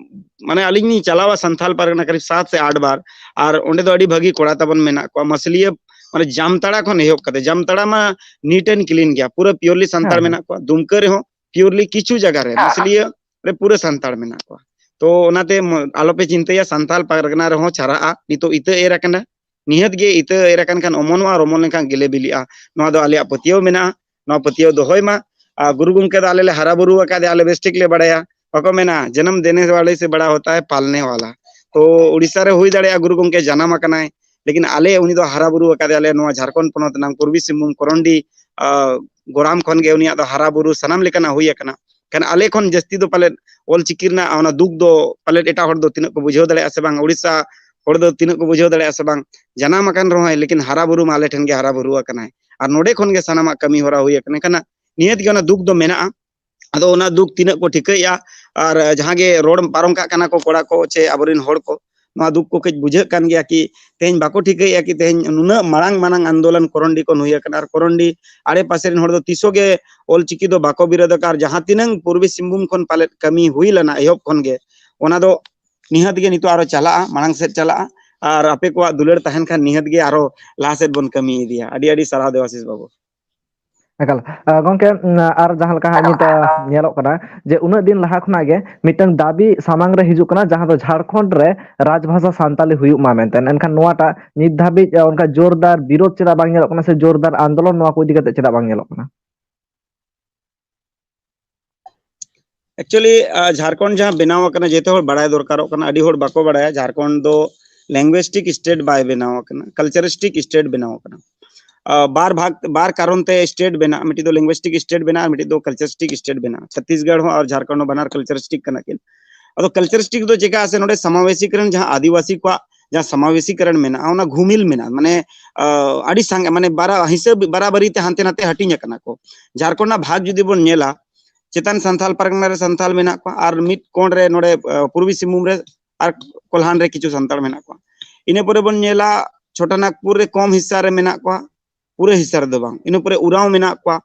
ᱢᱟᱱᱮ ᱟᱹᱞᱤᱧ ᱞᱤᱧ ᱪᱟᱞᱟᱣᱟ ᱥᱟᱱᱛᱟᱞ ᱯᱟᱨᱜᱟᱱᱟ ᱠᱟᱨᱤᱵ ᱥᱟᱛ ᱥᱮ ᱟᱴ ᱵᱟᱨ, ᱟᱨ ᱚᱸᱰᱮ ᱫᱚ ᱟᱹᱰᱤ ᱵᱷᱟᱹᱜᱤ ᱠᱚᱲᱟ ᱛᱟᱵᱚᱱ ᱢᱮᱱᱟᱜ ᱠᱚᱣᱟ᱾ ᱢᱟᱹᱥᱞᱤᱭᱟᱹ ᱢᱟᱱᱮ ᱡᱟᱢᱛᱟᱲᱟ ᱠᱷᱚᱱ ᱮᱦᱚᱵ ᱠᱟᱛᱮ, ᱡᱟᱢᱛᱟᱲᱟ ᱢᱟ neat and clean ᱜᱮᱭᱟ, ᱯᱩᱨᱟᱹ purely ᱥᱟᱱᱛᱟᱲ ᱦᱮᱸ, ᱦᱮᱸ᱾ ᱢᱮᱱᱟᱜ ᱠᱚᱣᱟ᱾ ᱫᱩᱢᱠᱟᱹ ᱨᱮᱦᱚᱸ purely ᱠᱤᱪᱷᱩ ᱡᱟᱭᱜᱟ ᱨᱮ, ᱢᱟᱹᱥᱞᱤᱭᱟᱹ ᱨᱮ ᱯᱩᱨᱟᱹ ᱥᱟᱱᱛᱟᱲ ᱢᱮᱱᱟᱜ ᱠᱚᱣᱟ᱾ ᱛᱚ ᱚᱱᱟᱛᱮ ᱟᱞᱚᱯᱮ ᱪᱤᱱᱛᱟᱹᱭᱟ, ᱥᱟᱱᱛᱟᱞ ᱯᱟᱨᱜᱟᱱᱟ ᱨᱮᱦᱚᱸ ᱪᱟᱨᱟᱜᱼᱟ᱾ ᱱᱤᱛᱚᱜ ᱤᱛᱟᱹ ᱮᱨ ᱟᱠᱟᱱᱟ, ᱱᱤᱦᱟᱹᱛ ᱜᱮ ᱤᱛᱟᱹ ᱮᱨ ᱟᱠᱟᱱ ᱠᱷᱟᱱ ᱚᱢᱚᱱᱚᱜᱼᱟ, ᱟᱨ ᱚᱢᱚᱱ ᱞᱮᱱᱠᱷᱟᱱ ᱜᱮᱞᱮ ᱵᱤᱞᱤᱜᱼᱟ᱾ ᱱᱚᱣᱟ ᱫᱚ ᱟᱞᱮᱭᱟᱜ ᱯᱟᱹᱛᱭᱟᱹᱣ ᱢᱮᱱᱟᱜᱼᱟ, ᱱᱚᱣᱟ ᱯᱟᱹᱛᱭᱟᱹᱣ ᱫᱚᱦᱚᱭ ᱢᱟ᱾ ᱟᱨ ᱜᱩᱨᱩ ᱜᱚᱢᱠᱮ ᱫᱚ ᱟᱞᱮ ᱞᱮ ᱦᱟᱨᱟ ᱵᱩᱨᱩ ᱟᱠᱟᱫᱮᱭᱟ, ᱟᱞᱮ ᱵᱮᱥ ᱴᱷᱤᱠ ᱞᱮ ᱵᱟᱲᱟᱭᱟ᱾ ᱵᱟᱠᱚ ᱢᱮᱱᱟ, "ᱡᱟᱱᱟᱢ ᱫᱮᱱᱮ ᱣᱟᱞᱮ ᱥᱮ ᱵᱟᱲᱟ ᱦᱚᱛᱟ ᱦᱮ ᱯᱟᱞᱱᱮ ᱣᱟᱞᱟ"᱾ ᱛᱚ ᱩᱲᱤᱥᱥᱟ ᱨᱮ ᱦᱩᱭ ᱫᱟᱲᱮᱭᱟᱜᱼᱟ ᱜᱩᱨᱩ ᱜᱚᱢᱠᱮ ᱡᱟᱱᱟᱢ ᱟᱠᱟᱱᱟᱭ, ᱞᱮᱠᱤᱱ ᱟᱞᱮ ᱩᱱᱤ ᱫᱚ ᱦᱟᱨᱟ ᱵᱩᱨᱩ ᱟᱠᱟᱫᱮᱭᱟᱞᱮ ᱱᱚᱣᱟ ᱡᱷᱟᱲᱠᱷᱚᱸᱰ ᱯᱚᱱᱚᱛ ᱨᱮᱱᱟᱜ ᱯᱩᱨᱵᱤ ᱥᱤᱝᱵᱷᱩᱢ ᱠᱚᱨᱚᱱᱰᱤ ᱜᱚᱨᱟᱢ ᱠᱷᱚᱱ ᱜᱮ ᱩᱱᱤᱭᱟᱜ ᱫᱚ ᱦᱟᱨᱟ ᱵᱩᱨᱩ ᱥᱟᱱᱟᱢ ᱞᱮᱠᱟᱱᱟᱜ ᱦᱩᱭ ᱟᱠᱟᱱᱟ᱾ ᱠᱷᱟᱱ ᱟᱞᱮ ᱠᱷᱚᱱ ᱡᱟᱹᱥᱛᱤ ᱫᱚ ᱯᱟᱞᱮᱫ ᱚᱞᱪᱤᱠᱤ ᱨᱮᱱᱟᱜ ᱚᱱᱟ ᱫᱩᱠ ᱫᱚ ᱯᱟᱞᱮᱫ ᱮᱴᱟᱜ ᱦᱚᱲ ᱫᱚ ᱛᱤᱱᱟᱹᱜ ᱠᱚ ᱵᱩᱡᱷᱟᱹᱣ ᱫᱟᱲᱮᱭᱟᱜᱼᱟ ᱥᱮ ᱵᱟᱝ, ᱩᱲᱤᱥᱥᱟ ᱦᱚᱲ ᱫᱚ ᱛᱤᱱᱟᱹᱜ ᱠᱚ ᱵᱩᱡᱷᱟᱹᱣ ᱫᱟᱲᱮᱭᱟᱜᱼᱟ ᱥᱮ ᱵᱟᱝ, ᱡᱟᱱᱟᱢ ᱟᱠᱟᱱ ᱨᱮᱦᱚᱸᱭ, ᱞᱮᱠᱤᱱ ᱦᱟᱨᱟ ᱵᱩᱨᱩ ᱢᱟ ᱟᱞᱮ ᱴᱷᱮᱱ ᱜᱮ ᱦᱟᱨᱟ ᱵᱩᱨᱩ ᱟᱠᱟᱱᱟᱭ᱾ ᱟᱨ ᱱᱚᱰᱮ ᱠᱷᱚᱱ ᱜᱮ ᱥᱟᱱᱟᱢᱟᱜ ᱠᱟᱹᱢᱤ ᱦᱚᱨᱟ ᱦᱩᱭ ᱟᱠᱟᱱᱟ᱾ ᱮᱱᱠᱷᱟᱱ ᱱᱤᱦᱟᱹᱛ ᱜᱮ ᱚᱱᱟ ᱫᱩᱠ ᱫᱚ ᱢᱮᱱᱟᱜᱼᱟ᱾ ᱟᱫᱚ ᱚᱱᱟ ᱫᱩᱠ ᱛᱤᱱᱟᱹᱜ ᱠᱚ ᱴᱷᱤᱠᱟᱹᱭᱮᱫᱼᱟ, ᱟᱨ ᱡᱟᱦᱟᱸ ᱜᱮ ᱨᱚᱲ ᱯᱟᱨᱚᱢ ᱠᱟᱜ ᱠᱟᱱᱟ ᱠᱚ ᱠᱚᱲᱟ ᱠᱚ ᱪᱮ ᱟᱵᱚᱨᱮᱱ ᱦᱚᱲ ᱠᱚ, ᱱᱚᱣᱟ ᱫᱩᱠ ᱠᱚ ᱠᱟᱹᱡ ᱵᱩᱡᱷᱟᱹᱜ ᱠᱟᱱ ᱜᱮᱭᱟ ᱠᱤ ᱛᱮᱦᱮᱧ ᱵᱟᱠᱚ ᱴᱷᱤᱠᱟᱹᱭᱮᱫᱼᱟ ᱠᱤ ᱛᱮᱦᱮᱧ ᱱᱩᱱᱟᱹᱜ ᱢᱟᱨᱟᱝ ᱢᱟᱨᱟᱝ ᱟᱱᱫᱳᱞᱚᱱ ᱠᱚᱨᱚᱱᱰᱤ ᱠᱷᱚᱱ ᱦᱩᱭ ᱟᱠᱟᱱᱟ, ᱟᱨ ᱠᱚᱨᱚᱱᱰᱤ ᱟᱲᱮ ᱯᱟᱥᱮ ᱨᱮᱱ ᱦᱚᱲ ᱫᱚ ᱛᱤᱥᱚᱜ ᱜᱮ ᱚᱞᱪᱤᱠᱤ ᱫᱚ ᱵᱟᱠᱚ ᱵᱤᱨᱳᱫ ᱟᱠᱟᱫ, ᱟᱨ ᱡᱟᱦᱟᱸ ᱛᱤᱱᱟᱹᱝ ᱯᱩᱨᱵᱤ ᱥᱤᱝᱵᱷᱩᱢ ᱠᱷᱚᱱ ᱯᱟᱞᱮᱫ ᱠᱟᱹᱢᱤ ᱦᱩᱭ ᱞᱮᱱᱟ ᱮᱦᱚᱵ ᱠᱷᱚᱱ ᱜᱮ, ᱚᱱᱟ ᱫᱚ ᱱᱤᱦᱟᱹᱛ ᱜᱮ ᱱᱤᱛᱚᱜ ᱟᱨᱚ ᱪᱟᱞᱟᱜᱼᱟ, ᱢᱟᱲᱟᱝ ᱥᱮᱫ ᱪᱟᱞᱟᱜᱼᱟ᱾ ᱟᱨ ᱟᱯᱮ ᱠᱚᱣᱟᱜ ᱫᱩᱞᱟᱹᱲ ᱛᱟᱦᱮᱱ ᱠᱷᱟᱱ ᱱᱤᱦᱟᱹᱛ ᱜᱮ ᱟᱨᱚ ᱞᱟᱦᱟ ᱥᱮᱫ ᱵᱚᱱ ᱠᱟᱹᱢᱤ ᱤᱫᱤᱭᱟ᱾ ᱟᱹᱰᱤ ᱟᱹᱰᱤ ᱥᱟᱨᱦᱟᱣ ᱫᱮᱵᱟᱥᱤᱥ ᱵᱟᱹᱵᱩ᱾ ᱮᱠᱟᱞ᱾ ᱟᱸ, ᱜᱚᱝᱠᱮ, ᱩᱸ, ᱟᱨ ᱡᱟᱦᱟᱸ ᱞᱮᱠᱟ ᱦᱟᱸᱜ ᱱᱤᱛ, ᱟᱸ, ᱧᱮᱞᱚᱜ ᱠᱟᱱᱟ ᱡᱮ ᱩᱱᱟᱹᱜ ᱫᱤᱱ ᱞᱟᱦᱟ ᱠᱷᱚᱱᱟᱜ ᱜᱮ ᱢᱤᱫᱴᱟᱝ ᱫᱟᱹᱵᱤ ᱥᱟᱢᱟᱝ ᱨᱮ ᱦᱤᱡᱩᱜ ᱠᱟᱱᱟ, ᱡᱟᱦᱟᱸ ᱫᱚ ᱡᱷᱟᱲᱠᱷᱚᱸᱰ ᱨᱮ ᱨᱟᱡᱽᱵᱷᱟᱥᱟ ᱥᱟᱱᱛᱟᱞᱤ ᱦᱩᱭᱩᱜ ᱢᱟ ᱢᱮᱱᱛᱮ᱾ ᱮᱱᱠᱷᱟᱱ ᱱᱚᱣᱟᱴᱟᱜ ᱱᱤᱛ ᱫᱷᱟᱹᱵᱤᱡ, ᱟᱸ, ᱚᱱᱠᱟ ᱡᱳᱨᱫᱟᱨ ᱵᱤᱨᱳᱫ ᱪᱮᱫᱟᱜ ᱵᱟᱝ ᱧᱮᱞᱚᱜ ᱠᱟᱱᱟ, ᱥᱮ ᱡᱳᱨᱫᱟᱨ ᱟᱱᱫᱳᱞᱚᱱ ᱱᱚᱣᱟ ᱠᱚ ᱤᱫᱤ ᱠᱟᱛᱮ ᱪᱮᱫᱟᱜ ᱵᱟᱝ ᱧᱮᱞᱚᱜ ᱠᱟᱱᱟ? Actually, ᱟᱸ, ᱡᱷᱟᱲᱠᱷᱚᱸᱰ ᱡᱟᱦᱟᱸ ᱵᱮᱱᱟᱣ ᱟᱠᱟᱱᱟ, ᱡᱚᱛᱚ ᱦᱚᱲ ᱵᱟᱲᱟᱭ ᱫᱚᱨᱠᱟᱨᱚᱜ ᱠᱟᱱᱟ᱾ ᱟᱹᱰᱤ ᱦᱚᱲ ᱵᱟᱠᱚ ᱵᱟᱲᱟᱭᱟ, ᱡᱷᱟᱲᱠᱷᱚᱸᱰ ᱫᱚ linguistic state ᱵᱟᱭ ᱵᱮᱱᱟᱣ ᱟᱠᱟᱱᱟ, culturistic state ᱵᱮᱱᱟᱣ ᱟᱠᱟᱱᱟ᱾ ᱟᱸ, ᱵᱟᱨ ᱵᱷᱟᱜᱽ, ᱵᱟᱨ ᱠᱟᱨᱚᱱ ᱛᱮ state ᱵᱮᱱᱟᱜᱼᱟ, ᱢᱤᱫᱴᱤᱡ ᱫᱚ linguistic state ᱵᱮᱱᱟᱜᱼᱟ, ᱟᱨ ᱢᱤᱫᱴᱤᱡ ᱫᱚ culturistic state ᱵᱮᱱᱟᱜᱼᱟ᱾ ᱪᱷᱚᱛᱤᱥᱜᱚᱲ ᱦᱚᱸ ᱟᱨ ᱡᱷᱟᱲᱠᱷᱚᱸᱰ ᱦᱚᱸ ᱵᱟᱱᱟᱨ culturistic ᱠᱟᱱᱟ ᱠᱤᱱ᱾ ᱟᱫᱚ culturistic ᱫᱚ ᱪᱮᱠᱟ ᱥᱮ, ᱱᱚᱰᱮ ᱥᱟᱢᱟᱵᱮᱥᱤᱠ ᱨᱮᱱ ᱡᱟᱦᱟᱸ ᱟᱹᱫᱤᱵᱟᱹᱥᱤ ᱠᱚᱣᱟᱜ ᱡᱟᱦᱟᱸ ᱥᱟᱢᱟᱵᱮᱥᱤᱠᱚᱨᱚᱱ ᱢᱮᱱᱟᱜᱼᱟ, ᱚᱱᱟ ᱜᱷᱩᱢᱤᱞ ᱢᱮᱱᱟᱜᱼᱟ, ᱢᱟᱱᱮ, ᱟᱸ, ᱟᱹᱰᱤ ᱥᱟᱸᱜᱮ, ᱢᱟᱱᱮ ᱵᱟᱨᱟ-, ᱦᱤᱥᱟᱹᱵ ᱵᱟᱨᱟᱵᱟᱨᱤ ᱛᱮ ᱦᱟᱱᱛᱮ ᱱᱟᱛᱮ ᱦᱟᱹᱴᱤᱧ ᱟᱠᱟᱱᱟ ᱠᱚ᱾ ᱡᱷᱟᱲᱠᱷᱚᱸᱰ ᱨᱮᱱᱟᱜ ᱵᱷᱟᱜᱽ ᱡᱩᱫᱤ ᱵᱚᱱ ᱧᱮᱞᱟ, ᱪᱮᱛᱟᱱ ᱥᱟᱱᱛᱟᱞ ᱯᱟᱨᱜᱟᱱᱟ ᱨᱮ ᱥᱟᱱᱛᱟᱞ ᱢᱮᱱᱟᱜ ᱠᱚᱣᱟ, ᱟᱨ ᱢᱤᱫ ᱠᱚᱬ ᱨᱮ ᱱᱚᱰᱮ, ᱟᱸ, ᱯᱩᱨᱵᱤ ᱥᱤᱝᱵᱷᱩᱢ ᱨᱮ ᱟᱨ ᱠᱚᱞᱦᱟᱱ ᱨᱮ ᱠᱤᱪᱷᱩ ᱥᱟᱱᱛᱟᱲ ᱢᱮᱱᱟᱜ ᱠᱚᱣᱟ᱾ ᱤᱱᱟᱹ ᱯᱚᱨᱮ ᱵᱚᱱ ᱧᱮᱞᱟ, ᱪᱷᱳᱴᱟ ᱱᱟᱜᱽᱯᱩᱨ ᱨᱮ ᱠᱚᱢ ᱦᱤᱥᱥᱟ ᱨᱮ ᱢᱮᱱᱟᱜ ᱠᱚᱣᱟ, ᱯᱩᱨᱟᱹ ᱦᱤᱥᱥᱟ ᱨᱮᱫᱚ ᱵᱟᱝ᱾ ᱤᱱᱟᱹ ᱯᱚᱨᱮ ᱩᱨᱟᱣ ᱢᱮᱱᱟᱜ ᱠᱚᱣᱟ,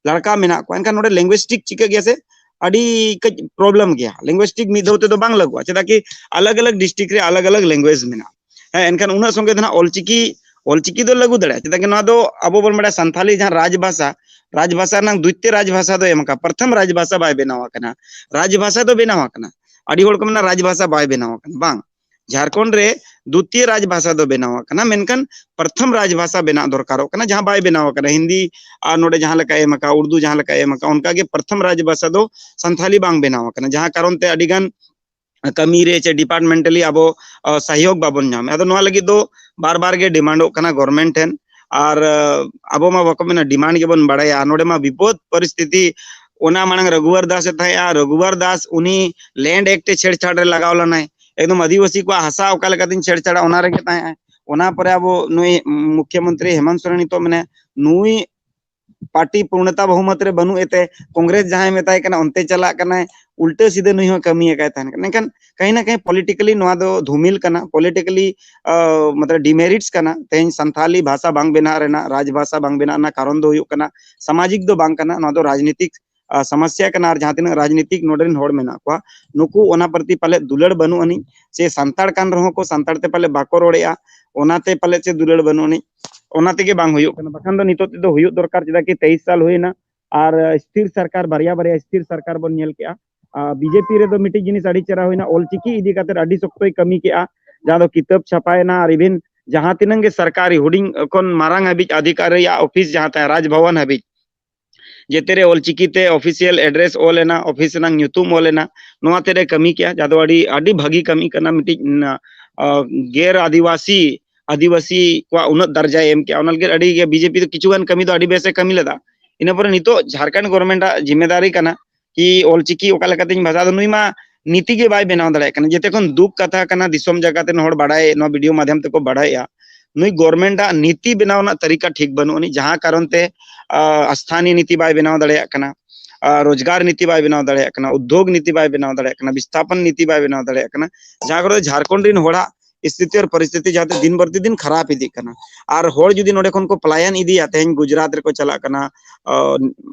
ᱞᱟᱲᱠᱟ ᱢᱮᱱᱟᱜ ᱠᱚᱣᱟ᱾ ᱮᱱᱠᱷᱟᱱ ᱱᱚᱰᱮ linguistic ᱪᱤᱠᱟᱹᱜ ᱜᱮᱭᱟ ᱥᱮ, ᱟᱹᱰᱤ ᱠᱟᱹᱡ problem ᱜᱮᱭᱟ᱾ Linguistic ᱢᱤᱫ ᱫᱷᱟᱣ ᱛᱮᱫᱚ ᱵᱟᱝ ᱞᱟᱹᱜᱩᱜᱼᱟ, ᱪᱮᱫᱟᱜ ᱠᱤ ᱟᱞᱟᱜᱽ ᱟᱞᱟᱜᱽ district ᱨᱮ ᱟᱞᱟᱜᱽ ᱟᱞᱟᱜᱽ language ᱢᱮᱱᱟᱜᱼᱟ᱾ ᱦᱮᱸ, ᱮᱱᱠᱷᱟᱱ ᱩᱱᱟᱹᱜ ᱥᱚᱸᱜᱮ ᱫᱚ ᱱᱟᱜ ᱚᱞᱪᱤᱠᱤ, ᱚᱞᱪᱤᱠᱤ ᱫᱚ ᱞᱟᱹᱜᱩ ᱫᱟᱲᱮᱭᱟᱜᱼᱟ, ᱪᱮᱫᱟᱜ ᱠᱤ ᱱᱚᱣᱟ ᱫᱚ ᱟᱵᱚ ᱵᱚᱱ ᱵᱟᱲᱟᱭᱟ ᱥᱟᱱᱛᱷᱟᱞᱤ ᱡᱟᱦᱟᱸ ᱨᱟᱡᱽᱵᱷᱟᱥᱟ, ᱨᱟᱡᱽᱵᱷᱟᱥᱟ ᱨᱮᱱᱟᱜ ᱫᱩᱭᱛᱮ ᱨᱟᱡᱽᱵᱷᱟᱥᱟ ᱫᱚ ᱮᱢ ᱟᱠᱟᱫ, ᱯᱨᱚᱛᱷᱚᱢ ᱨᱟᱡᱽᱵᱷᱟᱥᱟ ᱵᱟᱭ ᱵᱮᱱᱟᱣ ᱟᱠᱟᱱᱟ, ᱨᱟᱡᱽᱵᱷᱟᱥᱟ ᱫᱚ ᱵᱮᱱᱟᱣ ᱟᱠᱟᱱᱟ᱾ ᱟᱹᱰᱤ ᱦᱚᱲ ᱠᱚ ᱢᱮᱱᱟ ᱨᱟᱡᱽ ᱵᱷᱟᱥᱟ ᱵᱟᱭ ᱵᱮᱱᱟᱣ ᱟᱠᱟᱱᱟ᱾ ᱵᱟᱝ, ᱡᱷᱟᱲᱠᱷᱚᱸᱰ ᱨᱮ ᱫᱩᱛᱤᱭᱚ ᱨᱟᱡᱽ ᱵᱷᱟᱥᱟ ᱫᱚ ᱵᱮᱱᱟᱣ ᱟᱠᱟᱱᱟ, ᱢᱮᱱᱠᱷᱟᱱ ᱯᱨᱚᱛᱷᱚᱢ ᱨᱟᱡᱽ ᱵᱷᱟᱥᱟ ᱵᱮᱱᱟᱣ ᱫᱚᱨᱠᱟᱨᱚᱜ ᱠᱟᱱᱟ, ᱡᱟᱦᱟᱸ ᱵᱟᱭ ᱵᱮᱱᱟᱣ ᱟᱠᱟᱱᱟ᱾ ᱦᱤᱱᱫᱤ ᱟᱨ ᱱᱚᱰᱮ ᱡᱟᱦᱟᱸ ᱞᱮᱠᱟ ᱮᱢ ᱟᱠᱟᱫ, ᱩᱨᱫᱩ ᱡᱟᱦᱟᱸ ᱞᱮᱠᱟ ᱮᱢ ᱟᱠᱟᱫ, ᱚᱱᱠᱟᱜᱮ ᱯᱨᱚᱛᱷᱚᱢ ᱨᱟᱡᱽ ᱵᱷᱟᱥᱟ ᱫᱚ ᱥᱟᱱᱛᱷᱟᱞᱤ ᱵᱟᱝ ᱵᱮᱱᱟᱣ ᱟᱠᱟᱱᱟ, ᱡᱟᱦᱟᱸ ᱠᱟᱨᱚᱱ ᱛᱮ ᱟᱹᱰᱤ ᱜᱟᱱ ᱠᱟᱹᱢᱤ ᱨᱮ ᱪᱮ departmentally ᱟᱵᱚ, ᱟ, ᱥᱚᱦᱭᱳᱜᱽ ᱵᱟᱵᱚᱱ ᱧᱟᱢᱮᱫ᱾ ᱟᱫᱚ ᱱᱚᱣᱟ ᱞᱟᱹᱜᱤᱫ ᱫᱚ ᱵᱟᱨ ᱵᱟᱨ ᱜᱮ demandᱚᱜ ᱠᱟᱱᱟ government ᱴᱷᱮᱱ᱾ ᱟᱨ, ᱟ, ᱟᱵᱚ ᱢᱟ ᱵᱟᱠᱚ ᱢᱮᱱᱟ demand ᱜᱮᱵᱚᱱ ᱵᱟᱲᱟᱭᱟ, ᱱᱚᱰᱮ ᱢᱟ ᱵᱤᱯᱚᱫ ᱯᱚᱨᱤᱥᱛᱷᱤᱛᱤ᱾ ᱚᱱᱟ ᱢᱟᱲᱟᱝ ᱨᱚᱜᱷᱩᱵᱟᱨ ᱫᱟᱥ ᱮ ᱛᱟᱦᱮᱸᱜᱼᱟ, ᱨᱚᱜᱷᱩᱵᱟᱨ ᱫᱟᱥ ᱩᱱᱤ Land Act ᱮ ᱪᱷᱮᱲᱪᱷᱟᱲ ᱨᱮ ᱞᱟᱜᱟᱣ ᱞᱮᱱᱟᱭ, ᱮᱠᱫᱚᱢ ᱟᱹᱫᱤᱵᱟᱹᱥᱤ ᱠᱚᱣᱟᱜ ᱦᱟᱥᱟ ᱚᱠᱟ ᱞᱮᱠᱟᱛᱤᱧ ᱪᱷᱮᱲᱪᱷᱟᱲᱟ ᱚᱱᱟ ᱨᱮᱜᱮ ᱛᱟᱦᱮᱸᱜᱼᱟᱭ᱾ ᱚᱱᱟ ᱯᱚᱨᱮ ᱟᱵᱚ ᱱᱩᱭ ᱢᱩᱠᱷᱭᱚᱢᱚᱱᱛᱨᱤ ᱦᱮᱢᱚᱱᱛ ᱥᱚᱨᱮᱱ ᱱᱤᱛᱚᱜ ᱢᱮᱱᱟᱭᱟ, ᱱᱩᱭ party ᱯᱩᱨᱱᱚᱛᱟ ᱵᱚᱦᱩᱢᱚᱛ ᱨᱮ ᱵᱟᱹᱱᱩᱜ ᱮᱛᱮ ᱠᱚᱝᱜᱨᱮᱥ ᱡᱟᱦᱟᱸᱭ ᱢᱮᱛᱟᱭ ᱠᱟᱱᱟ ᱚᱱᱛᱮ ᱪᱟᱞᱟᱜ ᱠᱟᱱᱟᱭ, ᱩᱞᱴᱟᱹ ᱥᱤᱫᱷᱟᱹ ᱱᱩᱭ ᱦᱚᱸ ᱠᱟᱹᱢᱤ ᱟᱠᱟᱭ ᱛᱟᱦᱮᱱ ᱠᱟᱱᱟ᱾ ᱮᱱᱠᱷᱟᱱ ᱠᱟᱹᱦᱤ ᱱᱟ ᱠᱟᱹᱦᱤ politically ᱱᱚᱣᱟ ᱫᱚ ᱫᱷᱩᱢᱤᱞ ᱠᱟᱱᱟ, politically, ᱟ, ᱢᱚᱛᱞᱚᱵ demerits ᱠᱟᱱᱟ᱾ ᱛᱮᱦᱮᱧ ᱥᱟᱱᱛᱷᱟᱞᱤ ᱵᱷᱟᱥᱟ ᱵᱟᱝ ᱵᱮᱱᱟᱜ ᱨᱮᱱᱟᱜ, ᱨᱟᱡᱽ ᱵᱷᱟᱥᱟ ᱵᱟᱝ ᱵᱮᱱᱟᱜ ᱨᱮᱱᱟᱜ ᱠᱟᱨᱚᱱ ᱫᱚ ᱦᱩᱭᱩᱜ ᱠᱟᱱᱟ ᱥᱟᱢᱟᱡᱤᱠ ᱫᱚ ᱵᱟᱝ ᱠᱟᱱᱟ, ᱱᱚᱣᱟ ᱫᱚ ᱨᱟᱡᱽᱱᱤᱛᱤᱠ, ᱟ, ᱥᱚᱢᱚᱥᱥᱟ ᱠᱟᱱᱟ᱾ ᱟᱨ ᱡᱟᱦᱟᱸ ᱛᱤᱱᱟᱹᱜ ᱨᱟᱡᱽᱱᱤᱛᱤᱠ ᱱᱚᱰᱮ ᱨᱮᱱ ᱦᱚᱲ ᱢᱮᱱᱟᱜ ᱠᱚᱣᱟ, ᱱᱩᱠᱩ ᱚᱱᱟ ᱯᱨᱚᱛᱤ ᱯᱟᱞᱮᱫ ᱫᱩᱞᱟᱹᱲ ᱵᱟᱹᱱᱩᱜ ᱟᱹᱱᱤᱡ, ᱥᱮ ᱥᱟᱱᱛᱟᱲ ᱠᱟᱱ ᱨᱮᱦᱚᱸ ᱠᱚ ᱥᱟᱱᱛᱟᱲ ᱛᱮ ᱯᱟᱞᱮᱫ ᱵᱟᱠᱚ ᱨᱚᱲᱮᱜᱼᱟ, ᱚᱱᱟᱛᱮ ᱯᱟᱞᱮᱫ ᱪᱮ ᱫᱩᱞᱟᱹᱲ ᱵᱟᱹᱱᱩᱜ ᱟᱹᱱᱤᱡ, ᱚᱱᱟ ᱛᱮᱜᱮ ᱵᱟᱝ ᱦᱩᱭᱩᱜ ᱠᱟᱱᱟ᱾ ᱵᱟᱠᱷᱟᱱ ᱫᱚ ᱱᱤᱛᱚᱜ ᱛᱮᱫᱚ ᱦᱩᱭᱩᱜ ᱫᱚᱨᱠᱟᱨ, ᱪᱮᱫᱟᱜ ᱠᱤ ᱛᱮᱭᱤᱥ ᱥᱟᱞ ᱦᱩᱭᱮᱱᱟ ᱟᱨ ᱥᱛᱷᱤᱨ ᱥᱚᱨᱠᱟᱨ, ᱵᱟᱨᱭᱟ ᱵᱟᱨᱭᱟ ᱥᱛᱷᱤᱨ ᱥᱚᱨᱠᱟᱨ ᱵᱚᱱ ᱧᱮᱞ ᱠᱮᱜᱼᱟ᱾ ᱟᱨ ᱵᱤᱡᱮᱯᱤ ᱨᱮᱫᱚ ᱢᱤᱫᱴᱤᱡ ᱡᱤᱱᱤᱥ ᱟᱹᱰᱤ ᱪᱮᱦᱨᱟ ᱦᱩᱭᱱᱟ, ᱚᱞᱪᱤᱠᱤ ᱤᱫᱤ ᱠᱟᱛᱮ ᱟᱹᱰᱤ ᱥᱚᱠᱛᱚᱭ ᱠᱟᱹᱢᱤ ᱠᱮᱜᱼᱟ, ᱡᱟᱦᱟᱸ ᱫᱚ ᱠᱤᱛᱟᱹᱵ ᱪᱷᱟᱯᱟᱭᱮᱱᱟ ᱟᱨ even ᱡᱟᱦᱟᱸ ᱛᱤᱱᱟᱹᱝ ᱜᱮ ᱥᱚᱨᱠᱟᱨᱤ ᱦᱩᱰᱤᱧ ᱠᱷᱚᱱ ᱢᱟᱨᱟᱝ ᱦᱟᱹᱵᱤᱡ ᱟᱫᱷᱤᱠᱟᱨᱤᱭᱟᱜ ᱚᱯᱷᱤᱥ ᱡᱟᱦᱟᱸ ᱛᱟᱦᱮᱸ ᱨᱟᱡᱽ ᱵᱷᱚᱵᱚᱱ ᱦᱟᱹᱵᱤᱡ ᱡᱮᱛᱮ ᱨᱮ ᱚᱞᱪᱤᱠᱤ ᱛᱮ official address ᱚᱞ ᱮᱱᱟ, ᱚᱯᱷᱤᱥ ᱨᱮᱱᱟᱜ ᱧᱩᱛᱩᱢ ᱚᱞ ᱮᱱᱟ, ᱱᱚᱣᱟ ᱛᱮᱫ ᱮ ᱠᱟᱹᱢᱤ ᱠᱮᱜᱼᱟ, ᱡᱟᱦᱟᱸ ᱫᱚ ᱟᱹᱰᱤ, ᱟᱹᱰᱤ ᱵᱷᱟᱹᱜᱤ ᱠᱟᱹᱢᱤ ᱠᱟᱱᱟ᱾ ᱢᱤᱫᱴᱤᱡ, ᱟ, ᱜᱮᱨ ᱟᱹᱫᱤᱵᱟᱹᱥᱤ, ᱟᱹᱫᱤᱵᱟᱹᱥᱤ ᱠᱚᱣᱟᱜ ᱩᱱᱟᱹᱜ ᱫᱟᱨᱡᱟᱭ ᱮᱢ ᱠᱮᱜᱼᱟ, ᱚᱱᱟ ᱞᱟᱹᱜᱤᱫ ᱟᱹᱰᱤ ᱜᱮ ᱵᱤᱡᱮᱯᱤ ᱫᱚ ᱠᱤᱪᱷᱩ ᱜᱟᱱ ᱠᱟᱹᱢᱤ ᱫᱚ ᱟᱹᱰᱤ ᱵᱮᱥ ᱮ ᱠᱟᱹᱢᱤ ᱞᱮᱫᱟ᱾ ᱤᱱᱟᱹ ᱯᱚᱨᱮ ᱱᱤᱛᱚᱜ ᱡᱷᱟᱲᱠᱷᱚᱸᱰ government ᱟᱜ ᱡᱤᱢᱢᱮᱫᱟᱨᱤ ᱠᱟᱱᱟ ᱠᱤ ᱚᱞᱪᱤᱠᱤ ᱚᱠᱟ ᱞᱮᱠᱟᱛᱤᱧ ᱵᱷᱟᱥᱟ ᱫᱚ, ᱱᱩᱭ ᱢᱟ ᱱᱤᱛᱤ ᱜᱮ ᱵᱟᱭ ᱵᱮᱱᱟᱣ ᱫᱟᱲᱮᱭᱟᱜ ᱠᱟᱱᱟ᱾ ᱡᱮᱛᱮ ᱠᱷᱚᱱ ᱫᱩᱠ ᱠᱟᱛᱷᱟ ᱠᱟᱱᱟ, ᱫᱤᱥᱚᱢ ᱡᱟᱠᱟᱛ ᱨᱮᱱ ᱦᱚᱲ ᱵᱟᱲᱟᱭ, ᱱᱚᱣᱟ video ᱢᱟᱫᱷᱭᱚᱢ ᱛᱮᱠᱚ ᱵᱟᱲᱟᱭᱮᱜᱼᱟ, ᱱᱩᱭ government ᱟᱜ ᱱᱤᱛᱤ ᱵᱮᱱᱟᱣ ᱨᱮᱱᱟᱜ ᱛᱟᱹᱨᱤᱠᱟ ᱴᱷᱤᱠ ᱵᱟᱹᱱᱩᱜ ᱟᱹᱱᱤᱡ, ᱡᱟᱦᱟᱸ ᱠᱟᱨᱚᱱ ᱛᱮ, ᱟ, ᱥᱛᱷᱟᱱᱤᱭᱚ ᱱᱤᱛᱤ ᱵᱟᱭ ᱵᱮᱱᱟᱣ ᱫᱟᱲᱮᱭᱟᱜ ᱠᱟᱱᱟ, ᱟ, ᱨᱳᱡᱽᱜᱟᱨ ᱱᱤᱛᱤ ᱵᱟᱭ ᱵᱮᱱᱟᱣ ᱫᱟᱲᱮᱭᱟᱜ ᱠᱟᱱᱟ, ᱩᱫᱽᱫᱳᱜᱽ ᱱᱤᱛᱤ ᱵᱟᱭ ᱵᱮᱱᱟᱣ ᱫᱟᱲᱮᱭᱟᱜ ᱠᱟᱱᱟ, ᱵᱤᱥᱛᱷᱟᱯᱚᱱ ᱱᱤᱛᱤ ᱵᱟᱭ ᱵᱮᱱᱟᱣ ᱫᱟᱲᱮᱭᱟᱜ ᱠᱟᱱᱟ, ᱡᱟᱦᱟᱸ ᱠᱚᱨᱮ ᱡᱷᱟᱲᱠᱷᱚᱸᱰ ᱨᱮᱱ ᱦᱚᱲᱟᱜ ᱥᱛᱷᱤᱛᱤ ᱟᱨ ᱯᱚᱨᱤᱥᱛᱷᱤᱛᱤ ᱡᱟᱦᱟᱸ ᱛᱮ ᱫᱤᱱ ᱵᱚᱨᱛᱤ ᱫᱤᱱ ᱠᱷᱟᱨᱟᱯ ᱤᱫᱤᱜ ᱠᱟᱱᱟ᱾ ᱟᱨ ᱦᱚᱲ ᱡᱩᱫᱤ ᱱᱚᱰᱮ ᱠᱷᱚᱱ ᱠᱚ ᱯᱞᱟᱭᱟᱱ ᱤᱫᱤᱭᱟ, ᱛᱮᱦᱮᱧ ᱜᱩᱡᱽᱨᱟᱴ ᱨᱮᱠᱚ ᱪᱟᱞᱟᱜ ᱠᱟᱱᱟ, ᱟ,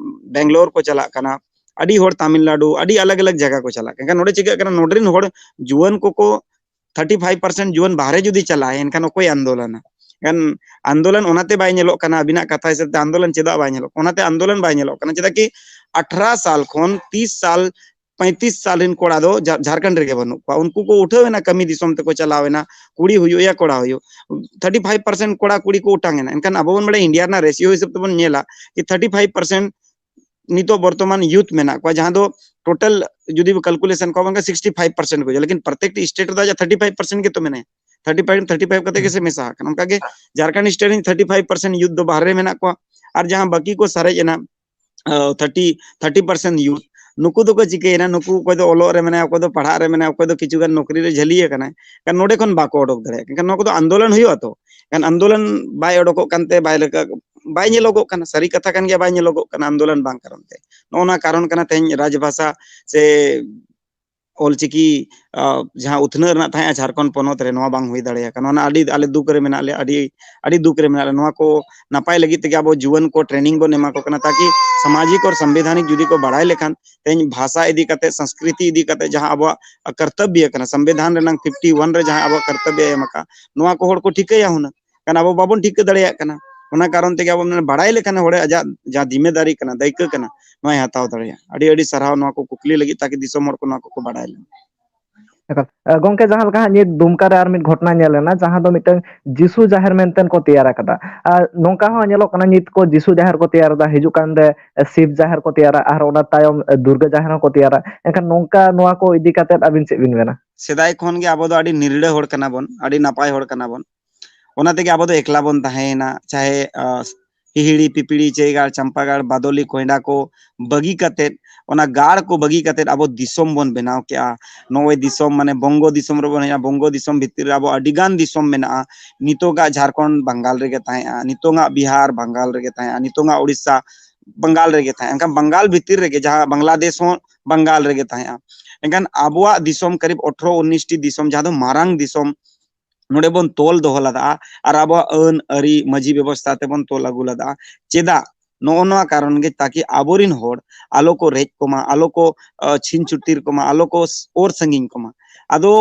ᱵᱮᱝᱜᱟᱞᱳᱨ ᱠᱚ ᱪᱟᱞᱟᱜ ᱠᱟᱱᱟ, ᱟᱹᱰᱤ ᱦᱚᱲ ᱛᱟᱢᱤᱞᱱᱟᱰᱩ, ᱟᱹᱰᱤ ᱟᱞᱟᱜᱽ ᱟᱞᱟᱜᱽ ᱡᱟᱭᱜᱟ ᱠᱚ ᱪᱟᱞᱟᱜ ᱠᱟᱱᱟ᱾ ᱮᱱᱠᱷᱟᱱ ᱱᱚᱰᱮ ᱪᱤᱠᱟᱹᱜ ᱠᱟᱱᱟ, ᱱᱚᱰᱮ ᱨᱮᱱ ᱦᱚᱲ ᱡᱩᱣᱟᱹᱱ ᱠᱚᱠᱚ thirty five percent ᱡᱩᱣᱟᱹᱱ ᱵᱟᱦᱨᱮ ᱡᱩᱫᱤ ᱪᱟᱞᱟᱜᱼᱟᱭ, ᱮᱱᱠᱷᱟᱱ ᱚᱠᱚᱭ ᱟᱱᱫᱳᱞᱚᱱᱟ? ᱮᱱᱠᱷᱟᱱ ᱟᱱᱫᱳᱞᱚᱱ ᱚᱱᱟᱛᱮ ᱵᱟᱭ ᱧᱮᱞᱚᱜ ᱠᱟᱱᱟ, ᱟᱹᱵᱤᱱᱟᱜ ᱠᱟᱛᱷᱟ ᱦᱤᱥᱟᱹᱵ ᱛᱮ ᱟᱱᱫᱳᱞᱚᱱ ᱪᱮᱫᱟᱜ ᱵᱟᱭ ᱧᱮᱞᱚᱜ ᱠᱟᱱᱟ? ᱚᱱᱟᱛᱮ ᱟᱱᱫᱳᱞᱚᱱ ᱵᱟᱭ ᱧᱮᱞᱚᱜ ᱠᱟᱱᱟ᱾ ᱪᱮᱫᱟᱜ ᱠᱤ ᱟᱴᱷᱨᱚ ᱥᱟᱞ ᱠᱷᱚᱱ ᱛᱤᱥ ᱥᱟᱞ ᱯᱚᱸᱭᱛᱨᱤᱥ ᱥᱟᱞ ᱨᱮᱱ ᱠᱚᱲᱟ ᱫᱚ ᱡᱷᱟ- ᱡᱷᱟᱲᱠᱷᱚᱸᱰ ᱨᱮᱜᱮ ᱵᱟᱹᱱᱩᱜ ᱠᱚᱣᱟ᱾ ᱩᱱᱠᱩ ᱠᱚ ᱩᱴᱷᱟᱹᱣ ᱮᱱᱟ, ᱠᱟᱹᱢᱤ ᱫᱤᱥᱚᱢ ᱛᱮᱠᱚ ᱪᱟᱞᱟᱣ ᱮᱱᱟ, ᱠᱩᱲᱤ ᱦᱩᱭᱩᱜ ᱭᱟ ᱠᱚᱲᱟ ᱦᱩᱭᱩᱜ, ᱛᱷᱟᱨᱴᱤ ᱯᱷᱟᱭᱤᱵᱷ ᱯᱟᱨᱥᱮᱱᱴ ᱠᱚᱲᱟ ᱠᱩᱲᱤ ᱠᱚ ᱚᱴᱟᱝ ᱮᱱᱟ᱾ ᱮᱱᱠᱷᱟᱱ ᱟᱵᱚ ᱵᱚᱱ ᱵᱟᱲᱟᱭᱟ, ᱤᱱᱰᱤᱭᱟ ᱨᱮᱱᱟᱜ ᱨᱮᱥᱤᱭᱳ ᱦᱤᱥᱟᱹᱵ ᱛᱮᱵᱚᱱ ᱧᱮᱞᱟ ᱠᱤ ᱛᱷᱟᱨᱴᱤ ᱯᱷᱟᱭᱤᱵᱷ ᱯᱟᱨᱥᱮᱱᱴ ᱱᱤᱛᱚᱜ ᱵᱚᱨᱛᱚᱢᱟᱱ ᱭᱩᱛᱷ ᱢᱮᱱᱟᱜ ᱠᱚᱣᱟ, ᱡᱟᱦᱟᱸ ᱫᱚ ᱴᱳᱴᱟᱞ ᱡᱩᱫᱤ ᱠᱟᱞᱠᱩᱞᱮᱥᱚᱱ ᱠᱚ ᱵᱟᱝ ᱥᱤᱠᱥᱴᱤ ᱯᱷᱟᱭᱤᱵᱷ ᱯᱟᱨᱥᱮᱱᱴ ᱠᱚ ᱦᱤᱡᱩᱜᱼᱟ, ᱞᱮᱠᱤᱱ ᱯᱨᱚᱛᱮᱠᱴᱤ ᱥᱴᱮᱴ ᱨᱮᱫᱚ ᱟᱡᱟᱜ ᱛᱷᱟᱨᱴᱤ ᱯᱷᱟᱭᱤᱵᱷ ᱯᱟᱨᱥᱮᱱᱴ ᱜᱮᱛᱚ ᱢᱮᱱᱟᱭᱟ᱾ ᱛᱷᱟᱨᱴᱤ ᱯᱷᱟᱭᱤᱵᱷ ᱛᱷᱟᱨᱴᱤ ᱯᱷᱟᱭᱤᱵᱷ ᱠᱟᱛᱮ ᱜᱮ ᱥᱮ ᱢᱮᱥᱟ ᱟᱠᱟᱱᱟ᱾ ᱚᱱᱠᱟ ᱜᱮ ᱡᱷᱟᱲᱠᱷᱚᱸᱰ ᱥᱴᱮᱴ ᱨᱮᱱ ᱛᱷᱟᱨᱴᱤ ᱯᱷᱟᱭᱤᱵᱷ ᱯᱟᱨᱥᱮᱱᱴ ᱭᱩᱛᱷ ᱫᱚ ᱵᱟᱦᱨᱮ ᱨᱮ ᱢᱮᱱᱟᱜ ᱠᱚᱣᱟ, ᱟᱨ ᱡᱟᱦᱟᱸ ᱵᱟᱹᱠᱤ ᱠᱚ ᱥᱟᱨᱮᱡ ᱮᱱᱟ, ᱛᱷᱟᱨᱴᱤ ᱛᱷᱟᱨᱴᱤ ᱯᱟᱨᱥᱮᱱᱴ ᱭᱩᱛᱷ, ᱱᱩᱠᱩ ᱫᱚᱠᱚ ᱪᱤᱠᱟᱹᱭᱮᱱᱟ? ᱱᱩᱠᱩ ᱚᱠᱚᱭ ᱫᱚ ᱚᱞᱚᱜ ᱨᱮ ᱢᱮᱱᱟᱭᱟ, ᱚᱠᱚᱭ ᱫᱚ ᱯᱟᱲᱦᱟᱜ ᱨᱮ ᱢᱮᱱᱟᱭᱟ, ᱚᱠᱚᱭ ᱫᱚ ᱠᱤᱪᱷᱩ ᱜᱟᱱ ᱱᱚᱠᱨᱤ ᱨᱮ ᱡᱷᱟᱹᱞᱤ ᱟᱠᱟᱱᱟᱭ, ᱮᱱᱠᱷᱟᱱ ᱱᱚᱰᱮ ᱠᱷᱚᱱ ᱵᱟᱠᱚ ᱚᱰᱚᱠ ᱫᱟᱲᱮᱭᱟᱜ ᱠᱟᱱᱟ᱾ ᱮᱱᱠᱷᱟᱱ ᱱᱚᱣᱟ ᱠᱚᱫᱚ ᱟᱱᱫᱳᱞᱚᱱ ᱦᱩᱭᱩᱜᱼᱟ ᱛᱚ᱾ ᱮᱱᱠᱷᱟᱱ ᱟᱱᱫᱳᱞᱚᱱ ᱵᱟᱭ ᱚᱰᱚᱠᱚᱜ ᱠᱟᱱᱛᱮ ᱵᱟᱭ ᱞᱮᱠᱟ ᱵᱟᱭ ᱧᱮᱞᱚᱜᱚᱜ ᱠᱟᱱᱟ᱾ ᱥᱟᱹᱨᱤ ᱠᱟᱛᱷᱟ ᱠᱟᱱ ᱜᱮᱭᱟ, ᱵᱟᱭ ᱧᱮᱞᱚᱜᱚᱜ ᱠᱟᱱᱟ ᱟᱱᱫᱳᱞᱚᱱ ᱵᱟᱝ ᱠᱟᱨᱚᱱ ᱛᱮ᱾ ᱱᱚᱜᱼᱚ ᱱᱚᱣᱟ ᱠᱟᱨᱚᱱ ᱠᱟᱱᱟ ᱛᱮᱦᱮᱧ ᱨᱟᱡᱽᱵᱷᱟᱥᱟ ᱥᱮ ᱚᱞᱪᱤᱠᱤ, ᱟᱸ, ᱡᱟᱦᱟᱸ ᱩᱛᱷᱱᱟᱹᱣ ᱨᱮᱱᱟᱜ ᱛᱟᱦᱮᱸᱜᱼᱟ ᱡᱷᱟᱲᱠᱷᱚᱸᱰ ᱯᱚᱱᱚᱛ ᱨᱮ, ᱱᱚᱣᱟ ᱵᱟᱝ ᱦᱩᱭ ᱫᱟᱲᱮᱭᱟᱜ ᱠᱟᱱᱟ᱾ ᱚᱱᱟ ᱟᱹᱰᱤ ᱟᱞᱮ ᱫᱩᱠ ᱨᱮ ᱢᱮᱱᱟᱜ ᱞᱮᱭᱟ, ᱟᱹᱰᱤ, ᱟᱹᱰᱤ ᱫᱩᱠ ᱨᱮ ᱢᱮᱱᱟᱜ ᱞᱮᱭᱟ᱾ ᱱᱚᱣᱟ ᱠᱚ ᱱᱟᱯᱟᱭ ᱞᱟᱹᱜᱤᱫ ᱛᱮᱜᱮ ᱟᱵᱚ ᱡᱩᱣᱟᱹᱱ ᱠᱚ ᱴᱨᱮᱱᱤᱝ ᱵᱚᱱ ᱮᱢᱟ ᱠᱚ ᱠᱟᱱᱟ, ᱛᱟᱠᱤ ᱥᱟᱢᱟᱡᱤᱠ ᱟᱨ ᱥᱚᱝᱵᱤᱫᱷᱟᱱᱤᱠ ᱡᱩᱫᱤ ᱠᱚ ᱵᱟᱲᱟᱭ ᱞᱮᱠᱷᱟᱱ, ᱛᱮᱦᱮᱧ ᱵᱷᱟᱥᱟ ᱤᱫᱤ ᱠᱟᱛᱮ, ᱥᱚᱝᱥᱠᱨᱤᱛᱤ ᱤᱫᱤ ᱠᱟᱛᱮ ᱡᱟᱦᱟᱸ ᱟᱵᱚᱣᱟᱜ ᱠᱚᱨᱛᱚᱵᱵᱚ ᱠᱟᱱᱟ, ᱥᱚᱝᱵᱤᱫᱷᱟᱱ ᱨᱮᱱᱟᱜ ᱯᱷᱤᱯᱴᱤ ᱣᱟᱱ ᱨᱮ ᱡᱟᱦᱟᱸ ᱟᱵᱚᱣᱟᱜ ᱠᱚᱨᱛᱚᱵᱵᱚ ᱮᱢ ᱟᱠᱟᱫ, ᱱᱚᱣᱟ ᱠᱚ ᱦᱚᱲ ᱠᱚ ᱴᱷᱤᱠᱟᱹᱭᱟ ᱦᱩᱱᱟᱹᱝ᱾ ᱠᱟᱨᱚᱱ ᱟᱵᱚ ᱵᱟᱵᱚᱱ ᱴᱷᱤᱠᱟᱹ ᱫᱟᱲᱮᱭᱟᱜ ᱠᱟᱱᱟ᱾ ᱚᱱᱟ ᱠᱟᱨᱚᱱ ᱛᱮᱜᱮ ᱟᱵᱚ ᱢᱟᱱᱮ ᱵᱟᱲᱟᱭ ᱞᱮᱠᱷᱟᱱ ᱦᱚᱲᱮ ᱟᱡᱟᱜ ᱡᱟᱦᱟᱸ ᱡᱤᱢᱮᱫᱟᱨᱤ ᱠᱟᱱᱟ, ᱫᱟᱹᱭᱠᱟᱹ ᱠᱟᱱᱟ, ᱱᱚᱣᱟᱭ ᱦᱟᱛᱟᱣ ᱫᱟᱲᱮᱭᱟᱜᱼᱟ᱾ ᱟᱹᱰᱤ ᱟᱹᱰᱤ ᱥᱟᱨᱦᱟᱣ ᱱᱚᱣᱟ ᱠᱚ ᱠᱩᱠᱞᱤ ᱞᱟᱹᱜᱤᱫ, ᱛᱟᱠᱤ ᱫᱤᱥᱚᱢ ᱦᱚᱲ ᱠᱚ ᱱᱚᱣᱟ ᱠᱚᱠᱚ ᱵᱟᱲᱟᱭ ᱞᱮᱢᱟ᱾ ᱮᱠᱟᱞ᱾ ᱮ, ᱜᱚᱝᱠᱮ, ᱡᱟᱦᱟᱸ ᱞᱮᱠᱟ ᱦᱟᱸᱜ ᱱᱤᱛ ᱫᱩᱢᱠᱟ ᱨᱮ ᱟᱨ ᱢᱤᱫ ᱜᱷᱚᱴᱚᱱᱟ ᱧᱮᱞ ᱮᱱᱟ, ᱡᱟᱦᱟᱸ ᱫᱚ ᱢᱤᱫᱴᱟᱝ ᱡᱤᱥᱩ ᱡᱟᱦᱮᱨ ᱢᱮᱱᱛᱮ ᱠᱚ ᱛᱮᱭᱟᱨ ᱟᱠᱟᱫᱟ᱾ ᱟᱨ ᱱᱚᱝᱠᱟ ᱦᱚᱸ ᱧᱮᱞᱚᱜ ᱠᱟᱱᱟ, ᱱᱤᱛ ᱠᱚ ᱡᱤᱥᱩ ᱡᱟᱦᱮᱨ ᱠᱚ ᱛᱮᱭᱟᱨ ᱮᱫᱟ, ᱦᱤᱡᱩᱜ ᱠᱟᱱ ᱨᱮ ᱥᱤᱵ ᱡᱟᱦᱮᱨ ᱠᱚ ᱛᱮᱭᱟᱨᱟ, ᱟᱨ ᱚᱱᱟ ᱛᱟᱭᱚᱢ ᱫᱩᱨᱜᱟᱹ ᱡᱟᱦᱮᱨ ᱦᱚᱸᱠᱚ ᱛᱮᱭᱟᱨᱟ᱾ ᱮᱱᱠᱷᱟᱱ ᱱᱚᱝᱠᱟ ᱱᱚᱣᱟ ᱠᱚ ᱤᱫᱤ ᱠᱟᱛᱮᱫ ᱟᱹᱵᱤᱱ ᱪᱮᱫ ᱵᱤᱱ ᱢᱮᱱᱟ? ᱥᱮᱫᱟᱭ ᱠᱷᱚᱱ ᱜᱮ ᱟᱵᱚ ᱫᱚ ᱟᱹᱰᱤ ᱱᱤᱨᱲᱟᱹ ᱦᱚᱲ ᱠᱟᱱᱟ ᱵᱚᱱ, ᱟᱹᱰᱤ ᱱᱟᱯᱟᱭ ᱦᱚᱲ ᱠᱟᱱᱟ ᱵᱚᱱ᱾ ᱚᱱᱟ ᱛᱮᱜᱮ ᱟᱵᱚ ᱫᱚ ᱮᱠᱞᱟ ᱵᱚᱱ ᱛᱟᱦᱮᱸᱭᱮᱱᱟ᱾ ᱪᱟᱦᱮ, ᱟᱸ, ᱦᱤᱦᱤᱲᱤ, ᱯᱤᱯᱤᱲᱤ, ᱪᱟᱹᱭᱜᱟᱲ, ᱪᱟᱢᱯᱟᱜᱟᱲ, ᱵᱟᱫᱚᱞᱤ, ᱠᱚᱭᱰᱟ ᱠᱚ ᱵᱟᱹᱜᱤ ᱠᱟᱛᱮᱫ, ᱚᱱᱟ ᱜᱟᱲ ᱠᱚ ᱵᱟᱹᱜᱤ ᱠᱟᱛᱮᱫ ᱟᱵᱚ ᱫᱤᱥᱚᱢ ᱵᱚᱱ ᱵᱮᱱᱟᱣ ᱠᱮᱜᱼᱟ᱾ ᱱᱚᱜᱼᱚᱭ ᱫᱤᱥᱚᱢ, ᱢᱟᱱᱮ ᱵᱚᱝᱜᱚ ᱫᱤᱥᱚᱢ ᱨᱮᱵᱚᱱ ᱦᱮᱡᱼᱟ᱾ ᱵᱚᱝᱜᱚ ᱫᱤᱥᱚᱢ ᱵᱷᱤᱛᱤᱨ ᱨᱮ ᱟᱵᱚ ᱟᱹᱰᱤ ᱜᱟᱱ ᱫᱤᱥᱚᱢ ᱢᱮᱱᱟᱜᱼᱟ᱾ ᱱᱤᱛᱚᱜᱟᱜ ᱡᱷᱟᱲᱠᱷᱚᱸᱰ ᱵᱟᱝᱜᱟᱞ ᱨᱮᱜᱮ ᱛᱟᱦᱮᱸᱜᱼᱟ, ᱱᱤᱛᱚᱜᱟᱜ ᱵᱤᱦᱟᱨ ᱵᱟᱝᱜᱟᱞ ᱨᱮᱜᱮ ᱛᱟᱦᱮᱸᱜᱼᱟ, ᱱᱤᱛᱚᱜᱟᱜ ᱩᱲᱤᱥᱥᱟ ᱵᱟᱝᱜᱟᱞ ᱨᱮᱜᱮ ᱛᱟᱦᱮᱸᱜᱼᱟ᱾ ᱮᱱᱠᱷᱟᱱ ᱵᱟᱝᱜᱟᱞ ᱵᱷᱤᱛᱤᱨ ᱨᱮᱜᱮ ᱡᱟᱦᱟᱸ ᱵᱟᱝᱞᱟᱫᱮᱥ ᱦᱚᱸ ᱵᱟᱝᱜᱟᱞ ᱨᱮᱜᱮ ᱛᱟᱦᱮᱸᱜᱼᱟ᱾ ᱮᱱᱠᱷᱟᱱ ᱟᱵᱚᱣᱟᱜ ᱫᱤᱥᱚᱢ ᱠᱟᱨᱤᱵ ᱟᱴᱷᱨᱚ ᱩᱱᱤᱥ ᱴᱤ ᱫᱤᱥᱚᱢ, ᱡᱟᱦᱟᱸ ᱫᱚ ᱢᱟᱨᱟᱝ ᱫᱤᱥᱚᱢ, ᱱᱚᱰᱮ ᱵᱚᱱ ᱛᱚᱞ ᱫᱚᱦᱚ ᱞᱮᱫᱟ ᱟᱨ ᱟᱵᱚᱣᱟᱜ ᱟᱹᱱ ᱟᱹᱨᱤ ᱢᱟᱹᱡᱷᱤ ᱵᱮᱵᱚᱥᱛᱷᱟ ᱛᱮᱵᱚᱱ ᱛᱚᱞ ᱟᱹᱜᱩ ᱞᱮᱫᱟ᱾ ᱪᱮᱫᱟᱜ? ᱱᱚᱜᱼᱚ ᱱᱚᱣᱟ ᱠᱟᱨᱚᱱ ᱜᱮ, ᱛᱟᱠᱤ ᱟᱵᱚᱨᱤᱱ ᱦᱚᱲ ᱟᱞᱚ ᱠᱚ ᱨᱮᱡ ᱠᱚᱢᱟ, ᱟᱞᱚ ᱠᱚ, ᱟᱸ, ᱪᱷᱤᱝ ᱪᱷᱩᱛᱤᱨ ᱠᱚᱢᱟ, ᱟᱞᱚ ᱠᱚ ᱚᱨ ᱥᱟᱺᱜᱤᱧ ᱠᱚᱢᱟ᱾ ᱟᱫᱚ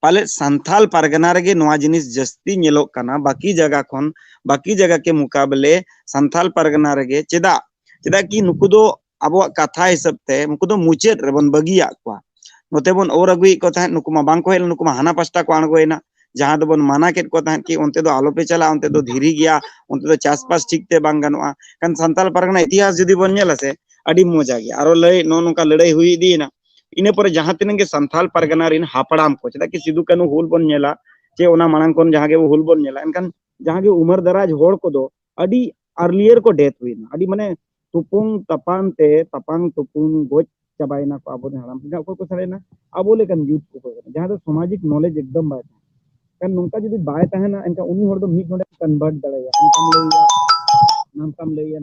ᱯᱟᱞᱮᱫ ᱥᱟᱱᱛᱷᱟᱞ ᱯᱟᱨᱜᱟᱱᱟ ᱨᱮᱜᱮ ᱱᱚᱣᱟ ᱡᱤᱱᱤᱥ ᱡᱟᱹᱥᱛᱤ ᱧᱮᱞᱚᱜ ᱠᱟᱱᱟ, ᱵᱟᱹᱠᱤ ᱡᱟᱭᱜᱟ ᱠᱷᱚᱱ, ᱵᱟᱹᱠᱤ ᱡᱟᱭᱜᱟ ᱠᱮ ᱢᱩᱠᱟᱵᱞᱮ ᱥᱟᱱᱛᱷᱟᱞ ᱯᱟᱨᱜᱟᱱᱟ ᱨᱮᱜᱮ᱾ ᱪᱮᱫᱟᱜ? ᱪᱮᱫᱟᱜ ᱠᱤ ᱱᱩᱠᱩ ᱫᱚ ᱟᱵᱚᱣᱟᱜ ᱠᱟᱛᱷᱟ ᱦᱤᱥᱟᱹᱵ ᱛᱮ ᱩᱱᱠᱩ ᱫᱚ ᱢᱩᱪᱟᱹᱫ ᱨᱮᱵᱚᱱ ᱵᱟᱹᱜᱤᱭᱟᱜ ᱠᱚᱣᱟ᱾ ᱱᱚᱛᱮ ᱵᱚᱱ ᱚᱨ ᱟᱹᱜᱩᱭᱮᱫ ᱠᱚ ᱛᱟᱦᱮᱸᱫ, ᱱᱩᱠᱩ ᱢᱟ ᱵᱟᱝ ᱠᱚ ᱦᱮᱡ ᱞᱮᱱᱟ, ᱱᱩᱠᱩ ᱢᱟ ᱦᱟᱱᱟ ᱯᱟᱥᱴᱟ ᱠᱚ ᱟᱬᱜᱚᱭᱮᱱᱟ, ᱡᱟᱦᱟᱸ ᱫᱚᱵᱚᱱ ᱢᱟᱱᱟ ᱠᱮᱫ ᱠᱚ ᱛᱟᱦᱮᱸᱫ ᱠᱤ ᱚᱱᱛᱮ ᱫᱚ ᱟᱞᱚᱯᱮ ᱪᱟᱞᱟᱜᱼᱟ, ᱚᱱᱛᱮ ᱫᱚ ᱫᱷᱤᱨᱤ ᱜᱮᱭᱟ, ᱚᱱᱛᱮ ᱫᱚ ᱪᱟᱥᱵᱟᱥ ᱴᱷᱤᱠ ᱛᱮ ᱵᱟᱝ ᱜᱟᱱᱚᱜᱼᱟ᱾ ᱠᱷᱟᱱ ᱥᱟᱱᱛᱟᱞ ᱯᱟᱨᱜᱟᱱᱟ ᱤᱛᱤᱦᱟᱥ ᱡᱩᱫᱤ ᱵᱚᱱ ᱧᱮᱞᱟ ᱥᱮ, ᱟᱹᱰᱤ ᱢᱚᱡᱟ ᱜᱮᱭᱟ᱾ ᱟᱨᱚ ᱞᱟᱹᱭ, ᱱᱚᱜᱼᱚ ᱱᱚᱝᱠᱟ ᱞᱟᱹᱲᱦᱟᱹᱭ ᱦᱩᱭ ᱤᱫᱤᱭᱮᱱᱟ, ᱤᱱᱟᱹ ᱯᱚᱨᱮ ᱡᱟᱦᱟᱸ ᱛᱤᱱᱟᱹᱜ ᱜᱮ ᱥᱟᱱᱛᱟᱞ ᱯᱟᱨᱜᱟᱱᱟ ᱨᱮᱱ ᱦᱟᱯᱲᱟᱢ ᱠᱚ, ᱪᱮᱫᱟᱜ ᱠᱤ ᱥᱤᱫᱩ ᱠᱟᱹᱱᱦᱩ ᱦᱩᱞ ᱵᱚᱱ ᱧᱮᱞᱟ, ᱪᱮ ᱚᱱᱟ ᱢᱟᱲᱟᱝ ᱠᱷᱚᱱ ᱡᱟᱦᱟᱸ ᱜᱮ ᱦᱩᱞ ᱵᱚᱱ ᱧᱮᱞᱟ, ᱮᱱᱠᱷᱟᱱ ᱡᱟᱦᱟᱸ ᱜᱮ ᱩᱢᱮᱨ ᱫᱟᱨᱟᱡᱽ ᱦᱚᱲ ᱠᱚᱫᱚ ᱟᱹᱰᱤ earlier ᱠᱚ death ᱦᱩᱭᱱᱟ, ᱟᱹᱰᱤ ᱢᱟᱱᱮ ᱛᱩᱯᱩᱝ ᱛᱟᱯᱟᱝ ᱛᱮ, ᱛᱟᱯᱟᱝ ᱛᱩᱯᱩᱝ ᱜᱚᱡ ᱪᱟᱵᱟᱭᱮᱱᱟ ᱠᱚ ᱟᱵᱚᱨᱮᱱ ᱦᱟᱲᱟᱢ ᱠᱚ᱾ ᱚᱠᱚᱭ ᱠᱚ ᱥᱟᱨᱮᱡ ᱮᱱᱟ? ᱟᱵᱚ ᱞᱮᱠᱟᱱ youth ᱠᱚ ᱚᱠᱚᱭ ᱠᱚ, ᱡᱟᱦᱟᱸ ᱫᱚ ᱥᱟᱢᱟᱡᱤᱠ knowledge ᱮᱠᱫᱚᱢ ᱵᱟᱭ ᱛᱟᱦᱮᱸ᱾ ᱮᱱᱠᱷᱟᱱ ᱱᱚᱝᱠᱟ ᱡᱩᱫᱤ ᱵᱟᱭ ᱛᱟᱦᱮᱱᱟ, ᱮᱱᱠᱷᱟᱱ ᱩᱱᱤ ᱦᱚᱲ ᱫᱚ ᱢᱤᱫ ᱰᱚᱸᱰᱮ convert ᱫᱟᱲᱮᱭᱟᱜᱼᱟ᱾ ᱚᱱᱠᱟᱢ ᱞᱟᱹᱭᱟ, ᱱᱚᱝᱠᱟᱢ ᱞᱟᱹᱭᱟ,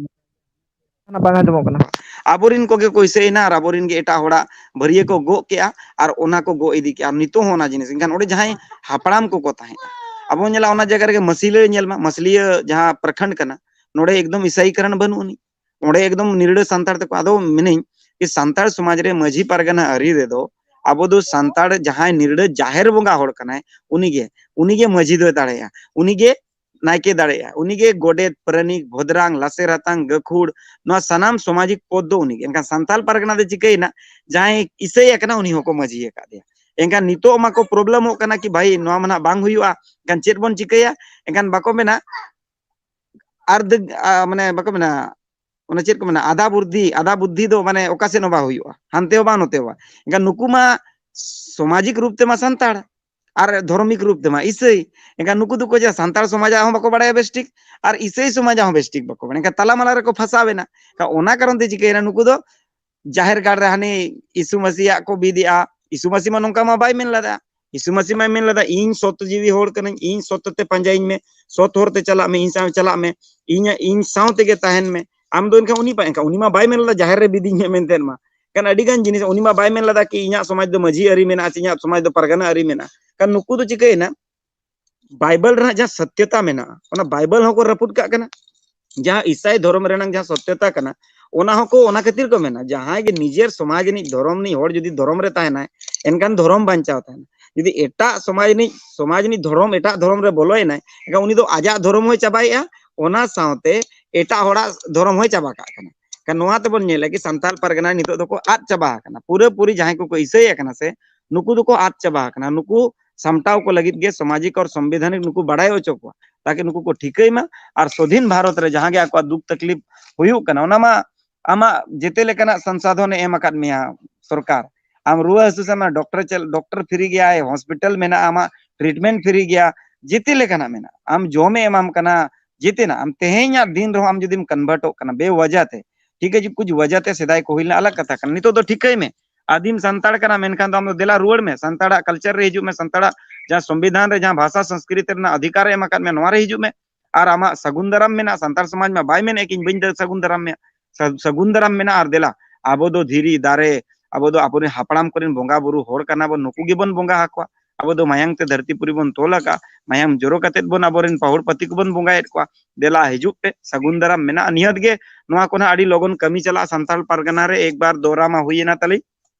ᱵᱟᱝ ᱟᱸᱡᱚᱢᱚᱜ ᱠᱟᱱᱟ᱾ ᱟᱵᱚᱨᱮᱱ ᱠᱚᱜᱮ ᱠᱚ ᱤᱥᱟᱹᱭᱮᱱᱟ ᱟᱨ ᱟᱵᱚᱨᱮᱱ ᱜᱮ ᱮᱴᱟᱜ ᱦᱚᱲᱟᱜ ᱵᱷᱟᱹᱨᱭᱟᱹ ᱠᱚ ᱜᱚᱜ ᱠᱮᱜᱼᱟ ᱟᱨ ᱚᱱᱟ ᱠᱚ ᱜᱚᱜ ᱤᱫᱤ ᱠᱮᱜᱼᱟ᱾ ᱟᱨ ᱱᱤᱛᱚᱜ ᱦᱚᱸ ᱚᱱᱟ ᱡᱤᱱᱤᱥ, ᱮᱱᱠᱷᱟᱱ ᱚᱸᱰᱮ ᱡᱟᱦᱟᱸᱭ ᱦᱟᱯᱲᱟᱢ ᱠᱚᱠᱚ ᱛᱟᱦᱮᱸ ᱠᱟᱱᱟ, ᱟᱵᱚ ᱧᱮᱞᱟ ᱚᱱᱟ ᱡᱟᱭᱜᱟ ᱨᱮᱜᱮ ᱢᱟᱹᱥᱤᱞᱟᱹ ᱧᱮᱞ ᱢᱟ, ᱢᱟᱹᱥᱤᱞᱟᱹ ᱡᱟᱦᱟᱸ ᱯᱨᱚᱠᱷᱚᱸᱰ ᱠᱟᱱᱟ, ᱱᱚᱰᱮ ᱮᱠᱫᱚᱢ ᱤᱥᱟᱭᱤ ᱠᱟᱨᱚᱱ ᱵᱟᱹᱱᱩᱜ ᱟᱹᱱᱤᱡ, ᱚᱸᱰᱮ ᱮᱠᱫᱚᱢ ᱱᱤᱨᱲᱟᱹ ᱥᱟᱱᱛᱟᱲ ᱛᱮᱠᱚ᱾ ᱟᱫᱚ ᱢᱮᱱᱟᱹᱧ ᱡᱮ ᱥᱟᱱᱛᱟᱲ ᱥᱚᱢᱟᱡᱽ ᱨᱮ ᱢᱟᱹᱡᱷᱤ ᱯᱟᱨᱜᱟᱱᱟ ᱟᱹᱨᱤ ᱨᱮᱫᱚ ᱟᱵᱚ ᱫᱚ ᱥᱟᱱᱛᱟᱲ ᱡᱟᱦᱟᱸᱭ ᱱᱤᱨᱲᱟᱹ ᱡᱟᱦᱮᱨ ᱵᱚᱸᱜᱟ ᱦᱚᱲ ᱠᱟᱱᱟᱭ, ᱩᱱᱤᱜᱮ, ᱩᱱᱤᱜᱮ ᱢᱟᱹᱡᱷᱤ ᱫᱚᱭ ᱫᱟᱲᱮᱭᱟᱜᱼᱟ, ᱩᱱᱤᱜᱮ ᱱᱟᱭᱠᱮ ᱫᱟᱲᱮᱭᱟᱜᱼᱟ, ᱩᱱᱤᱜᱮ ᱜᱚᱰᱮᱛ, ᱯᱟᱨᱟᱱᱤᱠ, ᱵᱷᱚᱫᱽᱨᱟᱝ, ᱞᱟᱥᱮᱨ ᱦᱟᱛᱟᱝ, ᱜᱟᱹᱠᱷᱩᱲ, ᱱᱚᱣᱟ ᱥᱟᱱᱟᱢ ᱥᱟᱢᱟᱡᱤᱠ ᱯᱚᱫ ᱫᱚ ᱩᱱᱤᱜᱮ᱾ ᱮᱱᱠᱷᱟᱱ ᱥᱟᱱᱛᱟᱲ ᱯᱟᱨᱜᱟᱱᱟ ᱫᱚ ᱪᱤᱠᱟᱹᱭᱮᱱᱟ? ᱡᱟᱦᱟᱸᱭ ᱤᱥᱟᱹᱭ ᱟᱠᱟᱱᱟ ᱩᱱᱤ ᱦᱚᱸᱠᱚ ᱢᱟᱹᱡᱷᱤ ᱟᱠᱟᱫᱮᱭᱟ᱾ ᱮᱱᱠᱷᱟᱱ ᱱᱤᱛᱚᱜ ᱢᱟᱠᱚ ᱯᱨᱚᱵᱞᱮᱢᱚᱜ ᱠᱟᱱᱟ ᱠᱤ ᱵᱷᱟᱹᱭ ᱱᱚᱣᱟ ᱢᱟ ᱱᱟᱦᱟᱜ ᱵᱟᱝ ᱦᱩᱭᱩᱜᱼᱟ, ᱮᱱᱠᱷᱟᱱ ᱪᱮᱫ ᱵᱚᱱ ᱪᱤᱠᱟᱹᱭᱟ? ᱮᱱᱠᱷᱟᱱ ᱵᱟᱠᱚ ᱢᱮᱱᱟ ᱟᱨ ᱫᱟᱹᱜ-, ᱟ, ᱢᱟᱱᱮ ᱵᱟᱠᱚ ᱢᱮᱱᱟ, ᱚᱱᱟ ᱪᱮᱫ ᱠᱚ ᱢᱮᱱᱟ, ᱟᱫᱟ ᱵᱩᱨᱫᱷᱤ, ᱟᱫᱟ ᱵᱩᱫᱽᱫᱷᱤ ᱫᱚ ᱢᱟᱱᱮ ᱚᱠᱟ ᱥᱮᱫ ᱦᱚᱸ ᱵᱟᱝ ᱦᱩᱭᱩᱜᱼᱟ, ᱦᱟᱱᱛᱮ ᱦᱚᱸ ᱵᱟᱝ ᱱᱚᱛᱮ ᱦᱚᱸ ᱵᱟᱝ᱾ ᱮᱱᱠᱷᱟᱱ ᱱᱩᱠᱩ ᱢᱟ ᱥᱟᱢᱟᱡᱤᱠ ᱨᱩᱯ ᱛᱮᱢᱟ ᱥᱟᱱᱛᱟᱲ ᱟᱨ ᱫᱷᱚᱨᱚᱢᱤᱠ ᱨᱩᱯ ᱛᱮᱢᱟ ᱤᱥᱟᱹᱭ, ᱮᱱᱠᱷᱟᱱ ᱱᱩᱠᱩ ᱫᱚᱠᱚ ᱪᱮᱫ ᱥᱟᱱᱛᱟᱲ ᱥᱚᱢᱟᱡᱟᱜ ᱦᱚᱸ ᱵᱟᱠᱚ ᱵᱟᱲᱟᱭᱟ ᱵᱮᱥ ᱴᱷᱤᱠ, ᱟᱨ ᱤᱥᱟᱹᱭ ᱥᱚᱢᱟᱡᱟᱜ ᱦᱚᱸ ᱵᱮᱥ ᱴᱷᱤᱠ ᱵᱟᱠᱚ ᱵᱟᱲᱟᱭᱟ, ᱮᱱᱠᱷᱟᱱ ᱛᱟᱞᱟᱢᱟᱞᱟ ᱨᱮᱠᱚ ᱯᱷᱟᱸᱥᱟᱣ ᱮᱱᱟ᱾ ᱮᱱᱠᱷᱟᱱ ᱚᱱᱟ ᱠᱟᱨᱚᱱ ᱛᱮ ᱪᱤᱠᱟᱹᱭᱮᱱᱟ, ᱱᱩᱠᱩ ᱫᱚ ᱡᱟᱦᱮᱨ ᱜᱟᱲ ᱨᱮ ᱦᱟᱱᱮ ᱤᱥᱩ ᱢᱟᱹᱥᱤᱭᱟᱜ ᱠᱚ ᱵᱤᱫᱮᱜᱼᱟ᱾ ᱤᱥᱩ ᱢᱟᱹᱥᱤ ᱢᱟ ᱱᱚᱝᱠᱟ ᱢᱟ ᱵᱟᱭ ᱢᱮᱱ ᱞᱮᱫᱟ᱾ ᱤᱥᱩ ᱢᱟᱹᱥᱤ ᱢᱟᱭ ᱢᱮᱱ ᱞᱮᱫᱟ, "ᱤᱧ ᱥᱚᱛ ᱡᱤᱣᱤ ᱦᱚᱲ ᱠᱟᱹᱱᱟᱹᱧ, ᱤᱧ ᱥᱚᱛ ᱛᱮ ᱯᱟᱸᱡᱟᱭᱤᱧ ᱢᱮ, ᱥᱚᱛ ᱦᱚᱨ ᱛᱮ ᱪᱟᱞᱟᱜ ᱢᱮ, ᱤᱧ ᱥᱟᱶ ᱪᱟᱞᱟᱜ ᱢᱮ, ᱤᱧ, ᱤᱧ ᱥᱟᱶ ᱛᱮᱜᱮ ᱛᱟᱦᱮᱱ ᱢᱮ᱾" ᱟᱢ ᱫᱚ ᱮᱱᱠᱷᱟᱱ ᱩᱱᱤ ᱯᱟ-, ᱮᱱᱠᱷᱟᱱ ᱩᱱᱤ ᱢᱟ ᱵᱟᱭ ᱢᱮᱱ ᱞᱮᱫᱟ ᱡᱟᱦᱮᱨ ᱨᱮ ᱵᱤᱫᱤᱧ ᱢᱮ ᱢᱮᱱᱛᱮ ᱢᱟ᱾ ᱮᱱᱠᱷᱟᱱ ᱟᱹᱰᱤ ᱜᱟᱱ ᱡᱤᱱᱤᱥ ᱩᱱᱤ ᱢᱟ ᱵᱟᱭ ᱢᱮᱱ ᱞᱮᱫᱟ ᱠᱤ ᱤᱧᱟᱹᱜ ᱥᱚᱢᱟᱡᱽ ᱫᱚ ᱢᱟᱹᱡᱷᱤ ᱟᱹᱨᱤ ᱢᱮᱱᱟᱜᱼᱟ ᱥᱮ ᱤᱧᱟᱹᱜ ᱥᱚᱢᱟᱡᱽ ᱫᱚ ᱯᱟᱨᱜᱟᱱᱟ ᱟᱹᱨᱤ ᱢᱮᱱᱟᱜᱼᱟ᱾ ᱮᱱᱠᱷᱟᱱ ᱱᱩᱠᱩ ᱫᱚ ᱪᱤᱠᱟᱹᱭᱮᱱᱟ? ᱵᱟᱭᱵᱮᱞ ᱨᱮᱱᱟᱜ ᱡᱟᱦᱟᱸ ᱥᱚᱛᱭᱚᱛᱟ ᱢᱮᱱᱟᱜᱼᱟ, ᱚᱱᱟ ᱵᱟᱭᱵᱮᱞ ᱦᱚᱸᱠᱚ ᱨᱟᱹᱯᱩᱫ ᱠᱟᱜ ᱠᱟᱱᱟ᱾ ᱡᱟᱦᱟᱸ ᱤᱥᱟᱭ ᱫᱷᱚᱨᱚᱢ ᱨᱮᱱᱟᱜ ᱡᱟᱦᱟᱸ ᱥᱚᱛᱭᱚᱛᱟ ᱠᱟᱱᱟ, ᱚᱱᱟ ᱦᱚᱸᱠᱚ, ᱚᱱᱟ ᱠᱷᱟᱹᱛᱤᱨ ᱠᱚ ᱢᱮᱱᱟ, ᱡᱟᱦᱟᱸᱭ ᱜᱮ ᱱᱤᱡᱮᱨ ᱥᱚᱢᱟᱡᱽ ᱨᱤᱱᱤᱡ, ᱫᱷᱚᱨᱚᱢ ᱨᱤᱱᱤᱡ ᱦᱚᱲ ᱡᱩᱫᱤ ᱫᱷᱚᱨᱚᱢ ᱨᱮ ᱛᱟᱦᱮᱱᱟᱭ, ᱮᱱᱠᱷᱟᱱ ᱫᱷᱚᱨᱚᱢ ᱵᱟᱧᱪᱟᱣ ᱛᱟᱦᱮᱱᱟ᱾ ᱡᱩᱫᱤ ᱮᱴᱟᱜ ᱥᱚᱢᱟᱡᱽ ᱨᱤᱱᱤᱡ, ᱥᱚᱢᱟᱡᱽ ᱨᱤᱱᱤᱡ ᱫᱷᱚᱨᱚᱢ ᱮᱴᱟᱜ ᱫᱷᱚᱨᱚᱢ ᱨᱮ ᱵᱚᱞᱚᱭᱮᱱᱟᱭ, ᱮᱱᱠᱷᱟᱱ ᱩᱱᱤ ᱫᱚ ᱟᱡᱟᱜ ᱫᱷᱚᱨᱚᱢ ᱦᱚᱸᱭ ᱪᱟᱵᱟᱭᱮᱜᱼᱟ, ᱚᱱᱟ ᱥᱟᱶᱛᱮ ᱮᱴᱟᱜ ᱦᱚᱲᱟᱜ ᱫᱷᱚᱨᱚᱢ ᱦᱚᱸᱭ ᱪᱟᱵᱟ ᱠᱟᱜ ᱠᱟᱱᱟ᱾ ᱠᱷᱟᱱ ᱱᱚᱣᱟ ᱛᱮᱵᱚᱱ ᱧᱮᱞᱟ ᱠᱤ ᱥᱟᱱᱛᱟᱲ ᱯᱟᱨᱜᱟᱱᱟ ᱱᱤᱛᱚᱜ ᱫᱚᱠᱚ ᱟᱫ ᱪᱟᱵᱟ ᱟᱠᱟᱱᱟ, ᱯᱩᱨᱟᱹ ᱯᱩᱨᱤ ᱡᱟᱦᱟᱸᱭ ᱠᱚᱠᱚ ᱤᱥᱟᱹᱭ ᱟᱠᱟᱱᱟ ᱥᱮ, ᱱᱩᱠᱩ ᱫᱚᱠᱚ ᱟᱫ ᱪᱟᱵᱟ ᱟᱠᱟᱱᱟ᱾ ᱱᱩᱠᱩ ᱥᱟᱢᱴᱟᱣ ᱠᱚ ᱞᱟᱹᱜᱤᱫ ᱜᱮ ᱥᱟᱢᱟᱡᱤᱠ ᱟᱨ ᱥᱚᱝᱵᱤᱫᱷᱟᱱᱤᱠ ᱱᱩᱠᱩ ᱵᱟᱲᱟᱭ ᱦᱚᱪᱚ ᱠᱚᱣᱟ, ᱛᱟᱠᱤ ᱱᱩᱠᱩ ᱠᱚ ᱴᱷᱤᱠᱟᱹᱭ ᱢᱟ᱾ ᱟᱨ ᱥᱚᱫᱷᱤᱱ ᱵᱷᱟᱨᱚᱛ ᱨᱮ ᱡᱟᱦᱟᱸ ᱜᱮ ᱟᱠᱚᱣᱟᱜ ᱫᱩᱠ ᱛᱟᱠᱞᱤᱯ ᱦᱩᱭᱩᱜ ᱠᱟᱱᱟ, ᱚᱱᱟ ᱢᱟ ᱟᱢᱟᱜ ᱡᱮᱛᱮ ᱞᱮᱠᱟᱱᱟᱜ ᱥᱚᱝᱥᱟᱫᱷᱚᱱ ᱮ ᱮᱢ ᱟᱠᱟᱫ ᱢᱮᱭᱟ ᱥᱚᱨᱠᱟᱨ᱾ ᱟᱢ ᱨᱩᱣᱟᱹ ᱦᱟᱹᱥᱩ ᱥᱮ ᱟᱢᱟᱜ ᱰᱚᱠᱴᱚᱨ ᱪᱮᱫ, ᱰᱚᱠᱴᱚᱨ ᱯᱷᱨᱤ ᱜᱮᱭᱟᱭ, ᱦᱚᱥᱯᱤᱴᱟᱞ ᱢᱮᱱᱟᱜᱼᱟ, ᱟᱢᱟᱜ ᱴᱨᱤᱴᱢᱮᱱᱴ ᱯᱷᱨᱤ ᱜᱮᱭᱟ, ᱡᱮᱛᱮ ᱞᱮᱠᱟᱱᱟᱜ ᱢᱮᱱᱟᱜᱼᱟ, ᱟᱢ ᱡᱚᱢᱮ ᱮᱢᱟᱢ ᱠᱟᱱᱟ, ᱡᱮᱛᱮᱱᱟᱜ᱾ ᱟᱢ ᱛᱮᱦᱮᱧᱟᱜ ᱫᱤᱱ ᱨᱮᱦᱚᱸ ᱟᱢ ᱡᱩᱫᱤᱢ ᱠᱚᱱᱵᱷᱟᱨᱴᱚᱜ ᱠᱟᱱᱟ ᱵᱮᱣᱟᱡᱟ ᱛᱮ, ᱴᱷᱤᱠ ᱟᱪᱷᱮ, ᱠᱩᱪ ᱣᱟᱡᱟ ᱛᱮ ᱥᱮᱫᱟᱭ ᱠᱚ ᱦᱩᱭ ᱞᱮᱱᱟ, ᱟᱞᱟᱜᱽ ᱠᱟᱛᱷᱟ ᱠᱟᱱᱟ᱾ ᱱᱤᱛᱚᱜ ᱫᱚ ᱴᱷᱤᱠᱟᱹᱭ ᱢᱮ, ᱟᱹᱫᱤᱢ ᱥᱟᱱᱛᱟᱲ ᱠᱟᱱᱟ ᱢᱮᱱᱠᱷᱟᱱ ᱫᱚ ᱟᱢ ᱫᱚ ᱫᱮᱞᱟ ᱨᱩᱣᱟᱹᱲ ᱢᱮ, ᱥᱟᱱᱛᱟᱲᱟᱜ ᱠᱟᱞᱪᱟᱨ ᱨᱮ ᱦᱤᱡᱩᱜ ᱢᱮ, ᱥᱟᱱᱛᱟᱲᱟᱜ ᱡᱟᱦᱟᱸ ᱥᱚᱝᱵᱤᱫᱷᱟᱱ ᱨᱮ ᱡᱟᱦᱟᱸ ᱵᱷᱟᱥᱟ ᱥᱚᱝᱥᱠᱨᱤᱛ ᱨᱮᱱᱟᱜ ᱚᱫᱷᱤᱠᱟᱨ ᱮ ᱮᱢ ᱟᱠᱟᱫ ᱢᱮᱭᱟ, ᱱᱚᱣᱟ ᱨᱮ ᱦᱤᱡᱩᱜ ᱢᱮ᱾ ᱟᱨ ᱟᱢᱟᱜ ᱥᱟᱹᱜᱩᱱ ᱫᱟᱨᱟᱢ ᱢᱮᱱᱟᱜᱼᱟ᱾ ᱥᱟᱱᱛᱟᱲ ᱥᱚᱢᱟᱡᱽ ᱢᱟ ᱵᱟᱭ ᱢᱮᱱᱮᱫ ᱠᱤ ᱤᱧ ᱵᱟᱹᱧ ᱫᱟ-, ᱥᱟᱹᱜᱩᱱ ᱫᱟᱨᱟᱢ ᱢᱮᱭᱟ᱾ ᱥᱟ-, ᱥᱟᱹᱜᱩᱱ ᱫᱟᱨᱟᱢ ᱢᱮᱱᱟᱜᱼᱟ᱾ ᱟᱨ ᱫᱮᱞᱟ, ᱟᱵᱚ ᱫᱚ ᱫᱷᱤᱨᱤ, ᱫᱟᱨᱮ, ᱟᱵᱚ ᱫᱚ ᱟᱵᱚᱨᱮᱱ ᱦᱟᱯᱲᱟᱢ ᱠᱚᱨᱮᱱ ᱵᱚᱸᱜᱟ ᱵᱩᱨᱩ ᱦᱚᱲ ᱠᱟᱱᱟ ᱵᱚᱱ, ᱱᱩᱠᱩ ᱜᱮᱵᱚᱱ ᱵᱚᱸᱜᱟ ᱟᱠᱚᱣᱟ᱾ ᱟᱵᱚ ᱫᱚ ᱢᱟᱭᱟᱝ ᱛᱮ ᱫᱷᱟᱹᱨᱛᱤ ᱯᱩᱨᱤ ᱵᱚᱱ ᱛᱚᱞ ᱟᱠᱟᱫᱼᱟ, ᱢᱟᱭᱟᱝ ᱡᱚᱨᱚ ᱠᱟᱛᱮᱫ ᱵᱚᱱ ᱟᱵᱚᱨᱮᱱ ᱯᱟᱹᱦᱩᱲ ᱯᱟᱹᱛᱤ ᱠᱚᱵᱚᱱ ᱵᱚᱸᱜᱟᱭᱮᱫ ᱠᱚᱣᱟ᱾ ᱫᱮᱞᱟ ᱦᱤᱡᱩᱜ ᱯᱮ, ᱥᱟᱹᱜᱩᱱ ᱫᱟᱨᱟᱢ ᱢᱮᱱᱟᱜᱼᱟ᱾ ᱱᱤᱦᱟᱹᱛ ᱜᱮ ᱱᱚᱣᱟ ᱠᱚ ᱱᱟᱜ ᱟᱹᱰᱤ ᱞᱚᱜᱚᱱ ᱠᱟᱹᱢᱤ ᱪᱟᱞᱟᱜᱼᱟ ᱥᱟᱱᱛᱟᱲ ᱯᱟᱨᱜᱟᱱᱟ ᱨᱮ᱾ ᱮᱠᱵᱟᱨ ᱫᱚᱨᱟ ᱢᱟ ᱦᱩᱭᱮᱱᱟ ᱛᱟᱞᱮ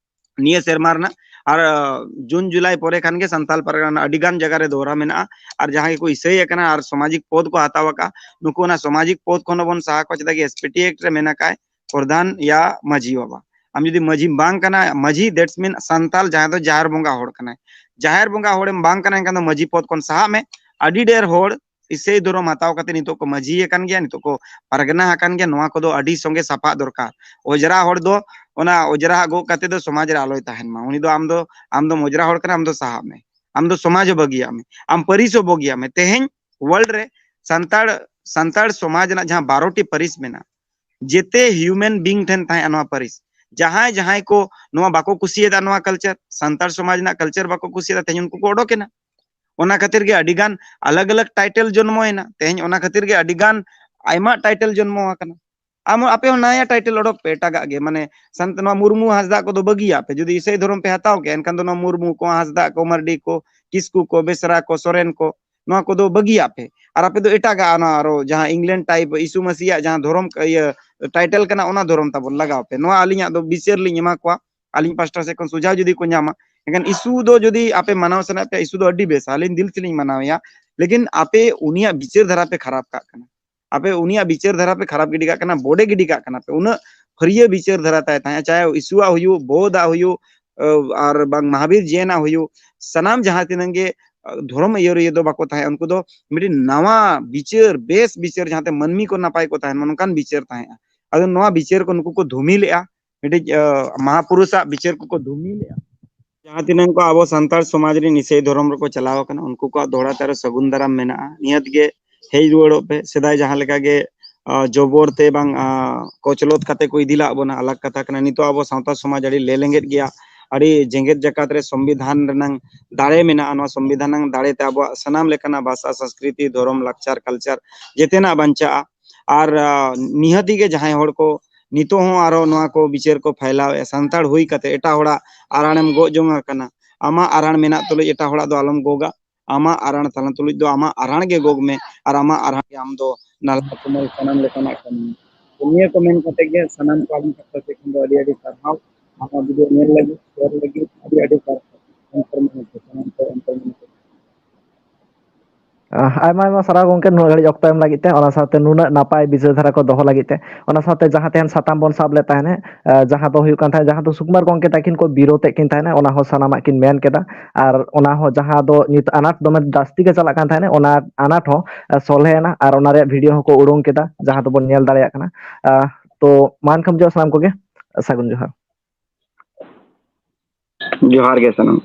ᱱᱤᱭᱟᱹ ᱥᱮᱨᱢᱟ ᱨᱮᱱᱟᱜ, ᱟᱨ, ᱟᱸ, ᱡᱩᱱ ᱡᱩᱞᱟᱭ ᱯᱚᱨᱮ ᱠᱷᱟᱱ ᱜᱮ ᱥᱟᱱᱛᱟᱲ ᱯᱟᱨᱜᱟᱱᱟ ᱨᱮᱱᱟᱜ ᱟᱹᱰᱤ ᱜᱟᱱ ᱡᱟᱭᱜᱟ ᱨᱮ ᱫᱚᱨᱟ ᱢᱮᱱᱟᱜᱼᱟ᱾ ᱟᱨ ᱡᱟᱦᱟᱸᱭ ᱜᱮᱠᱚ ᱤᱥᱟᱹᱭ ᱟᱠᱟᱱᱟ ᱟᱨ ᱥᱟᱢᱟᱡᱤᱠ ᱯᱚᱫ ᱠᱚ ᱦᱟᱛᱟᱣ ᱟᱠᱟᱫᱼᱟ, ᱱᱩᱠᱩ ᱚᱱᱟ ᱥᱟᱢᱟᱡᱤᱠ ᱯᱚᱫ ᱠᱷᱚᱱ ᱦᱚᱸᱵᱚᱱ ᱥᱟᱦᱟ ᱠᱚᱣᱟ᱾ ᱪᱮᱫᱟᱜ ᱠᱤ ᱮᱥ ᱯᱤ ᱴᱤ ᱮᱠᱴ ᱨᱮ ᱢᱮᱱ ᱟᱠᱟᱫ ᱯᱨᱚᱫᱷᱟᱱ ᱭᱟ ᱢᱟᱹᱡᱷᱤ ᱵᱟᱵᱟ᱾ ᱟᱢ ᱡᱩᱫᱤ ᱢᱟᱹᱡᱷᱤ ᱵᱟᱝ ᱠᱟᱱᱟ, ᱢᱟᱹᱡᱷᱤ, that's mean ᱥᱟᱱᱛᱟᱞ, ᱡᱟᱦᱟᱸᱭ ᱫᱚ ᱡᱟᱦᱮᱨ ᱵᱚᱸᱜᱟ ᱦᱚᱲ ᱠᱟᱱᱟᱭ᱾ ᱡᱟᱦᱮᱨ ᱵᱚᱸᱜᱟ ᱦᱚᱲᱮᱢ ᱵᱟᱝ ᱠᱟᱱᱟ, ᱮᱱᱠᱷᱟᱱ ᱫᱚ ᱢᱟᱹᱡᱷᱤ ᱯᱚᱫ ᱠᱷᱚᱱ ᱥᱟᱦᱟᱜ ᱢᱮ᱾ ᱟᱹᱰᱤ ᱰᱷᱮᱨ ᱦᱚᱲ ᱤᱥᱟᱹᱭ ᱫᱷᱚᱨᱚᱢ ᱦᱟᱛᱟᱣ ᱠᱟᱛᱮ ᱱᱤᱛᱚᱜ ᱠᱚ ᱢᱟᱹᱡᱷᱤ ᱟᱠᱟᱱ ᱜᱮᱭᱟ, ᱱᱤᱛᱚᱜ ᱠᱚ ᱯᱟᱨᱜᱟᱱᱟ ᱟᱠᱟᱱ ᱜᱮᱭᱟ᱾ ᱱᱚᱣᱟ ᱠᱚᱫᱚ ᱟᱹᱰᱤ ᱥᱚᱸᱜᱮ ᱥᱟᱯᱷᱟᱜ ᱫᱚᱨᱠᱟᱨ᱾ ᱚᱡᱽᱨᱟ ᱦᱚᱲ ᱫᱚ ᱚᱱᱟ ᱚᱡᱽᱨᱟ ᱦᱟᱜ ᱜᱚᱜ ᱠᱟᱛᱮ ᱫᱚ ᱥᱚᱢᱟᱡᱽ ᱨᱮ ᱟᱞᱚᱭ ᱛᱟᱦᱮᱱ ᱢᱟ᱾ ᱩᱱᱤ ᱫᱚ ᱟᱢ ᱫᱚ, ᱟᱢ ᱫᱚᱢ ᱚᱡᱽᱨᱟ ᱦᱚᱲ ᱠᱟᱱᱟ, ᱟᱢ ᱫᱚ ᱥᱟᱦᱟᱜ ᱢᱮ᱾ ᱟᱢ ᱫᱚ ᱥᱚᱢᱟᱡᱽ ᱦᱚᱸ ᱵᱟᱹᱜᱤᱭᱟᱜ ᱢᱮ, ᱟᱢ ᱯᱟᱹᱨᱤᱥ ᱦᱚᱸ ᱵᱟᱹᱜᱤᱭᱟᱜ ᱢᱮ᱾ ᱛᱮᱦᱮᱧ ᱣᱟᱨᱞᱰ ᱨᱮ ᱥᱟᱱᱛᱟᱲ, ᱥᱟᱱᱛᱟᱲ ᱥᱚᱢᱟᱡᱽ ᱨᱮᱱᱟᱜ ᱡᱟᱦᱟᱸ ᱵᱟᱨᱚ ᱴᱤ ᱯᱟᱹᱨᱤᱥ ᱢᱮᱱᱟᱜᱼᱟ, ᱡᱮᱛᱮ ᱦᱤᱭᱩᱢᱮᱱ ᱵᱤᱝ ᱴᱷᱮᱱ ᱛᱟᱦᱮᱸᱜᱼᱟ ᱱᱚᱣᱟ ᱯᱟᱹᱨᱤᱥ᱾ ᱡᱟᱦᱟᱸᱭ, ᱡᱟᱦᱟᱸᱭ ᱠᱚ ᱱᱚᱣᱟ ᱵᱟᱠᱚ ᱠᱩᱥᱤᱭᱟᱫᱟ, ᱱᱚᱣᱟ ᱠᱟᱞᱪᱟᱨ, ᱥᱟᱱᱛᱟᱲ ᱥᱚᱢᱟᱡᱽ ᱨᱮᱱᱟᱜ ᱠᱟᱞᱪᱟᱨ ᱵᱟᱠᱚ ᱠᱩᱥᱤᱭᱟᱫᱟ, ᱛᱮᱦᱮᱧ ᱩᱱᱠᱩ ᱠᱚ ᱚᱰᱚᱠᱮᱱᱟ᱾ ᱚᱱᱟ ᱠᱷᱟᱹᱛᱤᱨ ᱜᱮ ᱟᱹᱰᱤ ᱜᱟᱱ ᱟᱞᱟᱜᱽ ᱟᱞᱟᱜᱽ ᱴᱟᱭᱴᱮᱞ ᱡᱚᱱᱢᱚᱭᱮᱱᱟ᱾ ᱛᱮᱦᱮᱧ ᱚᱱᱟ ᱠᱷᱟᱹᱛᱤᱨ ᱜᱮ ᱟᱹᱰᱤ ᱜᱟᱱ ᱟᱭᱢᱟ ᱴᱟᱭᱴᱮᱞ ᱡᱚᱱᱢᱚ ᱟᱠᱟᱱᱟ᱾ ᱟᱢ, ᱟᱯᱮ ᱦᱚᱸ ᱱᱟᱭᱟ ᱴᱟᱭᱴᱮᱞ ᱚᱰᱚᱠ ᱯᱮ, ᱮᱴᱟᱜᱟᱜ ᱜᱮ, ᱢᱟᱱᱮ, ᱥᱟᱱᱛ-, ᱱᱚᱣᱟ ᱢᱩᱨᱢᱩ ᱦᱟᱸᱥᱫᱟ ᱠᱚᱫᱚ ᱵᱟᱹᱜᱤᱭᱟᱜ ᱯᱮ᱾ ᱡᱩᱫᱤ ᱤᱥᱟᱹᱭ ᱫᱷᱚᱨᱚᱢ ᱯᱮ ᱦᱟᱛᱟᱣ ᱠᱮᱜᱼᱟ, ᱮᱱᱠᱷᱟᱱ ᱫᱚ ᱱᱚᱣᱟ ᱢᱩᱨᱢᱩ ᱠᱚ, ᱦᱟᱸᱥᱫᱟ ᱠᱚ, ᱢᱟᱨᱰᱤ ᱠᱚ, ᱠᱤᱥᱠᱩ ᱠᱚ, ᱵᱮᱥᱨᱟ ᱠᱚ, ᱥᱚᱨᱮᱱ ᱠᱚ, ᱱᱚᱣᱟ ᱠᱚᱫᱚ ᱵᱟᱹᱜᱤᱭᱟᱜ ᱯᱮ᱾ ᱟᱨ ᱟᱯᱮ ᱫᱚ ᱮᱴᱟᱜᱟᱜ, ᱚᱱᱟ ᱟᱨᱚ ᱡᱟᱦᱟᱸ ᱤᱝᱞᱮᱱᱰ ᱴᱟᱭᱤᱯ ᱤᱥᱩ ᱢᱟᱹᱥᱤᱭᱟᱜ ᱡᱟᱦᱟᱸ ᱫᱷᱚᱨᱚᱢ, ᱤᱭᱟᱹ, ᱴᱟᱭᱴᱮᱞ ᱠᱟᱱᱟ, ᱚᱱᱟ ᱫᱷᱚᱨᱚᱢ ᱛᱟᱵᱚᱱ ᱞᱟᱜᱟᱣ ᱯᱮ᱾ ᱱᱚᱣᱟ ᱟᱹᱞᱤᱧᱟᱜ ᱫᱚ ᱵᱤᱪᱟᱹᱨ ᱞᱤᱧ ᱮᱢᱟ ᱠᱚᱣᱟ, ᱟᱹᱞᱤᱧ ᱯᱟᱥᱴᱟ ᱥᱮᱫ ᱠᱷᱚᱱ ᱥᱩᱡᱷᱟᱣ ᱡᱩᱫᱤ ᱠᱚ ᱧᱟᱢᱟ᱾ ᱮᱱᱠᱷᱟᱱ ᱤᱥᱩ ᱫᱚ ᱡᱩᱫᱤ ᱟᱯᱮ ᱢᱟᱱᱟᱣ ᱥᱟᱱᱟᱭᱮᱫ ᱯᱮᱭᱟ, ᱤᱥᱩ ᱫᱚ ᱟᱹᱰᱤ ᱵᱮᱥ, ᱟᱹᱞᱤᱧ ᱫᱤᱞ ᱛᱮᱞᱤᱧ ᱢᱟᱱᱟᱣᱮᱭᱟ, ᱞᱮᱠᱤᱱ ᱟᱯᱮ ᱩᱱᱤᱭᱟᱜ ᱵᱤᱪᱟᱹᱨ ᱫᱷᱟᱨᱟ ᱯᱮ ᱠᱷᱟᱨᱟᱯ ᱠᱟᱜ ᱠᱟᱱᱟ᱾ ᱟᱯᱮ ᱩᱱᱤᱭᱟᱜ ᱵᱤᱪᱟᱹᱨ ᱫᱷᱟᱨᱟ ᱯᱮ ᱠᱷᱟᱨᱟᱯ ᱜᱤᱰᱤ ᱠᱟᱜ ᱠᱟᱱᱟ, ᱵᱚᱰᱮ ᱜᱤᱰᱤ ᱠᱟᱜ ᱠᱟᱱᱟ ᱯᱮ᱾ ᱩᱱᱟᱹᱜ ᱯᱷᱟᱹᱨᱭᱟᱹ ᱵᱤᱪᱟᱹᱨ ᱫᱷᱟᱨᱟ ᱛᱟᱭ ᱛᱟᱦᱮᱸᱫ, ᱪᱟᱦᱮ ᱤᱥᱩᱣᱟᱜ ᱦᱩᱭᱩᱜ, ᱵᱳᱫᱷᱟᱜ ᱦᱩᱭᱩᱜ, ᱟᱨ ᱵᱟᱝ ᱢᱟᱦᱟᱵᱤᱨ ᱡᱮᱱᱟᱜ ᱦᱩᱭᱩᱜ, ᱥᱟᱱᱟᱢ ᱡᱟᱦᱟᱸ ᱛᱤᱱᱟᱹᱜ ᱜᱮ ᱫᱷᱚᱨᱚᱢ ᱤᱭᱟᱹᱨᱤᱭᱟᱹ ᱫᱚ ᱵᱟᱠᱚ ᱛᱟᱦᱮᱸ, ᱩᱱᱠᱩ ᱫᱚ ᱢᱤᱫᱴᱤᱡ ᱱᱟᱣᱟ ᱵᱤᱪᱟᱹᱨ, ᱵᱮᱥ ᱵᱤᱪᱟᱹᱨ, ᱡᱟᱦᱟᱸᱛᱮ ᱢᱟᱹᱱᱢᱤ ᱠᱚ ᱱᱟᱯᱟᱭ ᱠᱚ ᱛᱟᱦᱮᱱ ᱢᱟ, ᱱᱚᱝᱠᱟᱱ ᱵᱤᱪᱟᱹᱨ ᱛᱟᱦᱮᱸᱜᱼᱟ᱾ ᱟᱫᱚ ᱱᱚᱣᱟ ᱵᱤᱪᱟᱹᱨ ᱠᱚ ᱱᱩᱠᱩ ᱠᱚ ᱫᱷᱩᱢᱤ ᱞᱮᱜᱼᱟ, ᱢᱤᱫᱴᱤᱡ ᱢᱟᱦᱟᱯᱩᱨᱩᱥᱟᱜ ᱵᱤᱪᱟᱹᱨ ᱠᱚᱠᱚ ᱫᱷᱩᱢᱤ ᱞᱮᱜᱼᱟ᱾ ᱡᱟᱦᱟᱸ ᱛᱤᱱᱟᱹᱜ ᱠᱚ ᱟᱵᱚ ᱥᱟᱱᱛᱟᱲ ᱥᱚᱢᱟᱡᱽ ᱨᱮ ᱱᱤᱥᱟᱹᱭ ᱫᱷᱚᱨᱚᱢ ᱨᱮᱠᱚ ᱪᱟᱞᱟᱣ ᱟᱠᱟᱱᱟ, ᱩᱱᱠᱩ ᱠᱚᱣᱟᱜ ᱫᱚᱦᱲᱟ ᱛᱮ ᱟᱨᱚ ᱥᱟᱹᱜᱩᱱ ᱫᱟᱨᱟᱢ ᱢᱮᱱᱟᱜᱼᱟ᱾ ᱱᱤᱦᱟᱹᱛ ᱜᱮ ᱦᱮᱡ ᱨᱩᱣᱟᱹᱲᱚᱜ ᱯᱮ᱾ ᱥᱮᱫᱟᱭ ᱡᱟᱦᱟᱸ ᱞᱮᱠᱟ ᱜᱮ ᱡᱚᱵᱚᱨ ᱛᱮ ᱵᱟᱝ ᱠᱚᱪᱞᱚᱛ ᱠᱟᱛᱮ ᱠᱚ ᱤᱫᱤ ᱞᱟᱜ ᱵᱚᱱᱟ, ᱟᱞᱟᱜᱽ ᱠᱟᱛᱷᱟ ᱠᱟᱱᱟ᱾ ᱱᱤᱛᱚᱜ ᱟᱵᱚ ᱥᱟᱶᱛᱟ ᱥᱚᱢᱟᱡᱽ ᱟᱹᱰᱤ ᱞᱮ ᱞᱮᱸᱜᱮᱫ ᱜᱮᱭᱟ, ᱟᱹᱰᱤ ᱡᱮᱜᱮᱛ ᱡᱟᱠᱟᱛ ᱨᱮ ᱥᱚᱝᱵᱤᱫᱷᱟᱱ ᱨᱮᱱᱟᱝ ᱫᱟᱲᱮ ᱢᱮᱱᱟᱜᱼᱟ᱾ ᱱᱚᱣᱟ ᱥᱚᱝᱵᱤᱫᱷᱟᱱ ᱨᱮᱱᱟᱝ ᱫᱟᱲᱮ ᱛᱮ ᱟᱵᱚᱣᱟᱜ ᱥᱟᱱᱟᱢ ᱞᱮᱠᱟᱱᱟᱜ ᱵᱷᱟᱥᱟ, ᱥᱚᱝᱥᱠᱨᱤᱛᱤ, ᱫᱷᱚᱨᱚᱢ, ᱞᱟᱠᱪᱟᱨ, ᱠᱟᱞᱪᱟᱨ ᱡᱮᱛᱮᱱᱟᱜ ᱵᱟᱧᱪᱟᱜᱼᱟ᱾ ᱟᱨ ᱱᱤᱦᱟᱹᱛᱤ ᱜᱮ ᱡᱟᱦᱟᱸᱭ ᱦᱚᱲ ᱠᱚ ᱱᱤᱛᱚᱜ ᱦᱚᱸ ᱟᱨᱚ ᱱᱚᱣᱟ ᱠᱚ ᱵᱤᱪᱟᱹᱨ ᱠᱚ ᱯᱷᱟᱭᱞᱟᱣᱮᱫᱼᱟ, ᱥᱟᱱᱛᱟᱲ ᱦᱩᱭ ᱠᱟᱛᱮ ᱮᱴᱟᱜ ᱦᱚᱲᱟᱜ ᱟᱨᱟᱲᱮᱢ ᱜᱚᱜ ᱡᱚᱝ ᱠᱟᱱᱟ᱾ ᱟᱢᱟᱜ ᱟᱨᱟᱲ ᱢᱮᱱᱟᱜ ᱛᱩᱞᱩᱡ ᱮᱴᱟᱜ ᱦᱚᱲᱟᱜ ᱫᱚ ᱟᱞᱚᱢ ᱜᱚᱜᱟ᱾ ᱟᱢᱟᱜ ᱟᱨᱟᱲ ᱛᱟᱞᱟ ᱛᱩᱞᱩᱡ ᱫᱚ ᱟᱢᱟᱜ ᱟᱨᱟᱲ ᱜᱮ ᱜᱚᱜ ᱢᱮ, ᱟᱨ ᱟᱢᱟᱜ ᱟᱨᱟᱲ ᱜᱮ ᱟᱢ ᱫᱚ ᱱᱟᱞᱦᱟ ᱛᱩᱢᱟᱹᱞ ᱥᱟᱱᱟᱢ ᱞᱮᱠᱟᱱᱟᱜ ᱠᱟᱹᱢᱤ᱾ ᱛᱚ ᱱᱤᱭᱟᱹ ᱠᱚ ᱢᱮᱱ ᱠᱟᱛᱮ ᱜᱮ ᱥᱟᱱᱟᱢ ᱠᱚ ᱟᱹᱞᱤᱧ ᱯᱟᱦᱴᱟ ᱥᱮᱫ ᱠᱷᱚᱱ ᱫᱚ ᱟᱹᱰᱤ ᱟᱹᱰᱤ ᱥᱟᱨᱦᱟᱣ᱾ ᱟᱢᱟᱜ ᱵᱷᱤᱰᱤᱭᱳ ᱧᱮᱞ ᱞᱟᱹᱜᱤᱫ, ᱥᱮᱭᱟᱨ ᱞᱟᱹᱜᱤᱫ ᱟᱹᱰᱤ ᱟᱹᱰᱤ ᱥᱟᱨᱦᱟᱣ᱾ ᱚᱱᱛᱚᱨ ᱢᱚᱱᱮ ᱛᱮ ᱥᱟᱱᱟᱢ ᱠᱚ ᱚᱱᱛᱚᱨ ᱢᱚᱱᱮ ᱛᱮ᱾ ᱟᱭᱢᱟ ᱟᱭᱢᱟ ᱥᱟᱨᱦᱟᱣ ᱜᱚᱝᱠᱮ, ᱱᱩᱱᱟᱹᱜ ᱜᱷᱟᱹᱲᱤᱡ ᱚᱠᱛᱚ ᱮᱢ ᱞᱟᱹᱜᱤᱫ ᱛᱮ, ᱚᱱᱟ ᱥᱟᱶᱛᱮ ᱱᱩᱱᱟᱹᱜ ᱱᱟᱯᱟᱭ ᱵᱤᱪᱟᱹᱨ ᱫᱷᱟᱨᱟ ᱠᱚ ᱫᱚᱦᱚ ᱞᱟᱹᱜᱤᱫ ᱛᱮ᱾ ᱚᱱᱟ ᱥᱟᱶᱛᱮ ᱡᱟᱦᱟᱸ ᱛᱮᱦᱮᱧ ᱥᱟᱛᱟᱢ ᱵᱚᱱ ᱥᱟᱵ ᱞᱮᱫ ᱛᱟᱦᱮᱸᱱ, ᱮ, ᱡᱟᱦᱟᱸ ᱫᱚ ᱦᱩᱭᱩᱜ ᱠᱟᱱ ᱛᱟᱦᱮᱸᱫ, ᱡᱟᱦᱟᱸ ᱫᱚ ᱥᱩᱠᱩᱢᱟᱨ ᱜᱚᱝᱠᱮ ᱛᱟᱹᱠᱤᱱ ᱠᱚ ᱵᱤᱨᱳᱫ ᱮᱫ ᱠᱤᱱ ᱛᱟᱦᱮᱸᱱᱟ, ᱚᱱᱟ ᱦᱚᱸ ᱥᱟᱱᱟᱢᱟᱜ ᱠᱤᱱ ᱢᱮᱱ ᱠᱮᱫᱟ᱾ ᱟᱨ ᱚᱱᱟ ᱦᱚᱸ ᱡᱟᱦᱟᱸ ᱫᱚ ᱱᱤᱛ ᱟᱱᱟᱴ ᱫᱚᱢᱮ ᱡᱟᱹᱥᱛᱤ ᱜᱮ ᱪᱟᱞᱟᱜ ᱠᱟᱱ ᱛᱟᱦᱮᱸᱱᱟ, ᱚᱱᱟ ᱟᱱᱟᱴ ᱦᱚᱸ, ᱮ, ᱥᱚᱞᱦᱮ ᱮᱱᱟ ᱟᱨ ᱚᱱᱟ ᱨᱮᱭᱟᱜ ᱵᱷᱤᱰᱤᱭᱳ ᱦᱚᱸᱠᱚ ᱩᱰᱩᱝ ᱠᱮᱫᱟ, ᱡᱟᱦᱟᱸ ᱫᱚᱵᱚᱱ ᱧᱮᱞ ᱫᱟᱲᱮᱭᱟᱜ ᱠᱟᱱᱟ᱾ ᱮ, ᱛᱚ ᱢᱟ ᱮᱱᱠᱷᱟᱱ ᱡᱚᱦᱟᱨ ᱥᱟᱱᱟᱢ ᱠᱚᱜᱮ, ᱥᱟᱹᱜᱩᱱ ᱡᱚᱦᱟᱨ᱾ ᱡᱚᱦᱟᱨ ᱜᱮ ᱥᱟᱱᱟᱢ᱾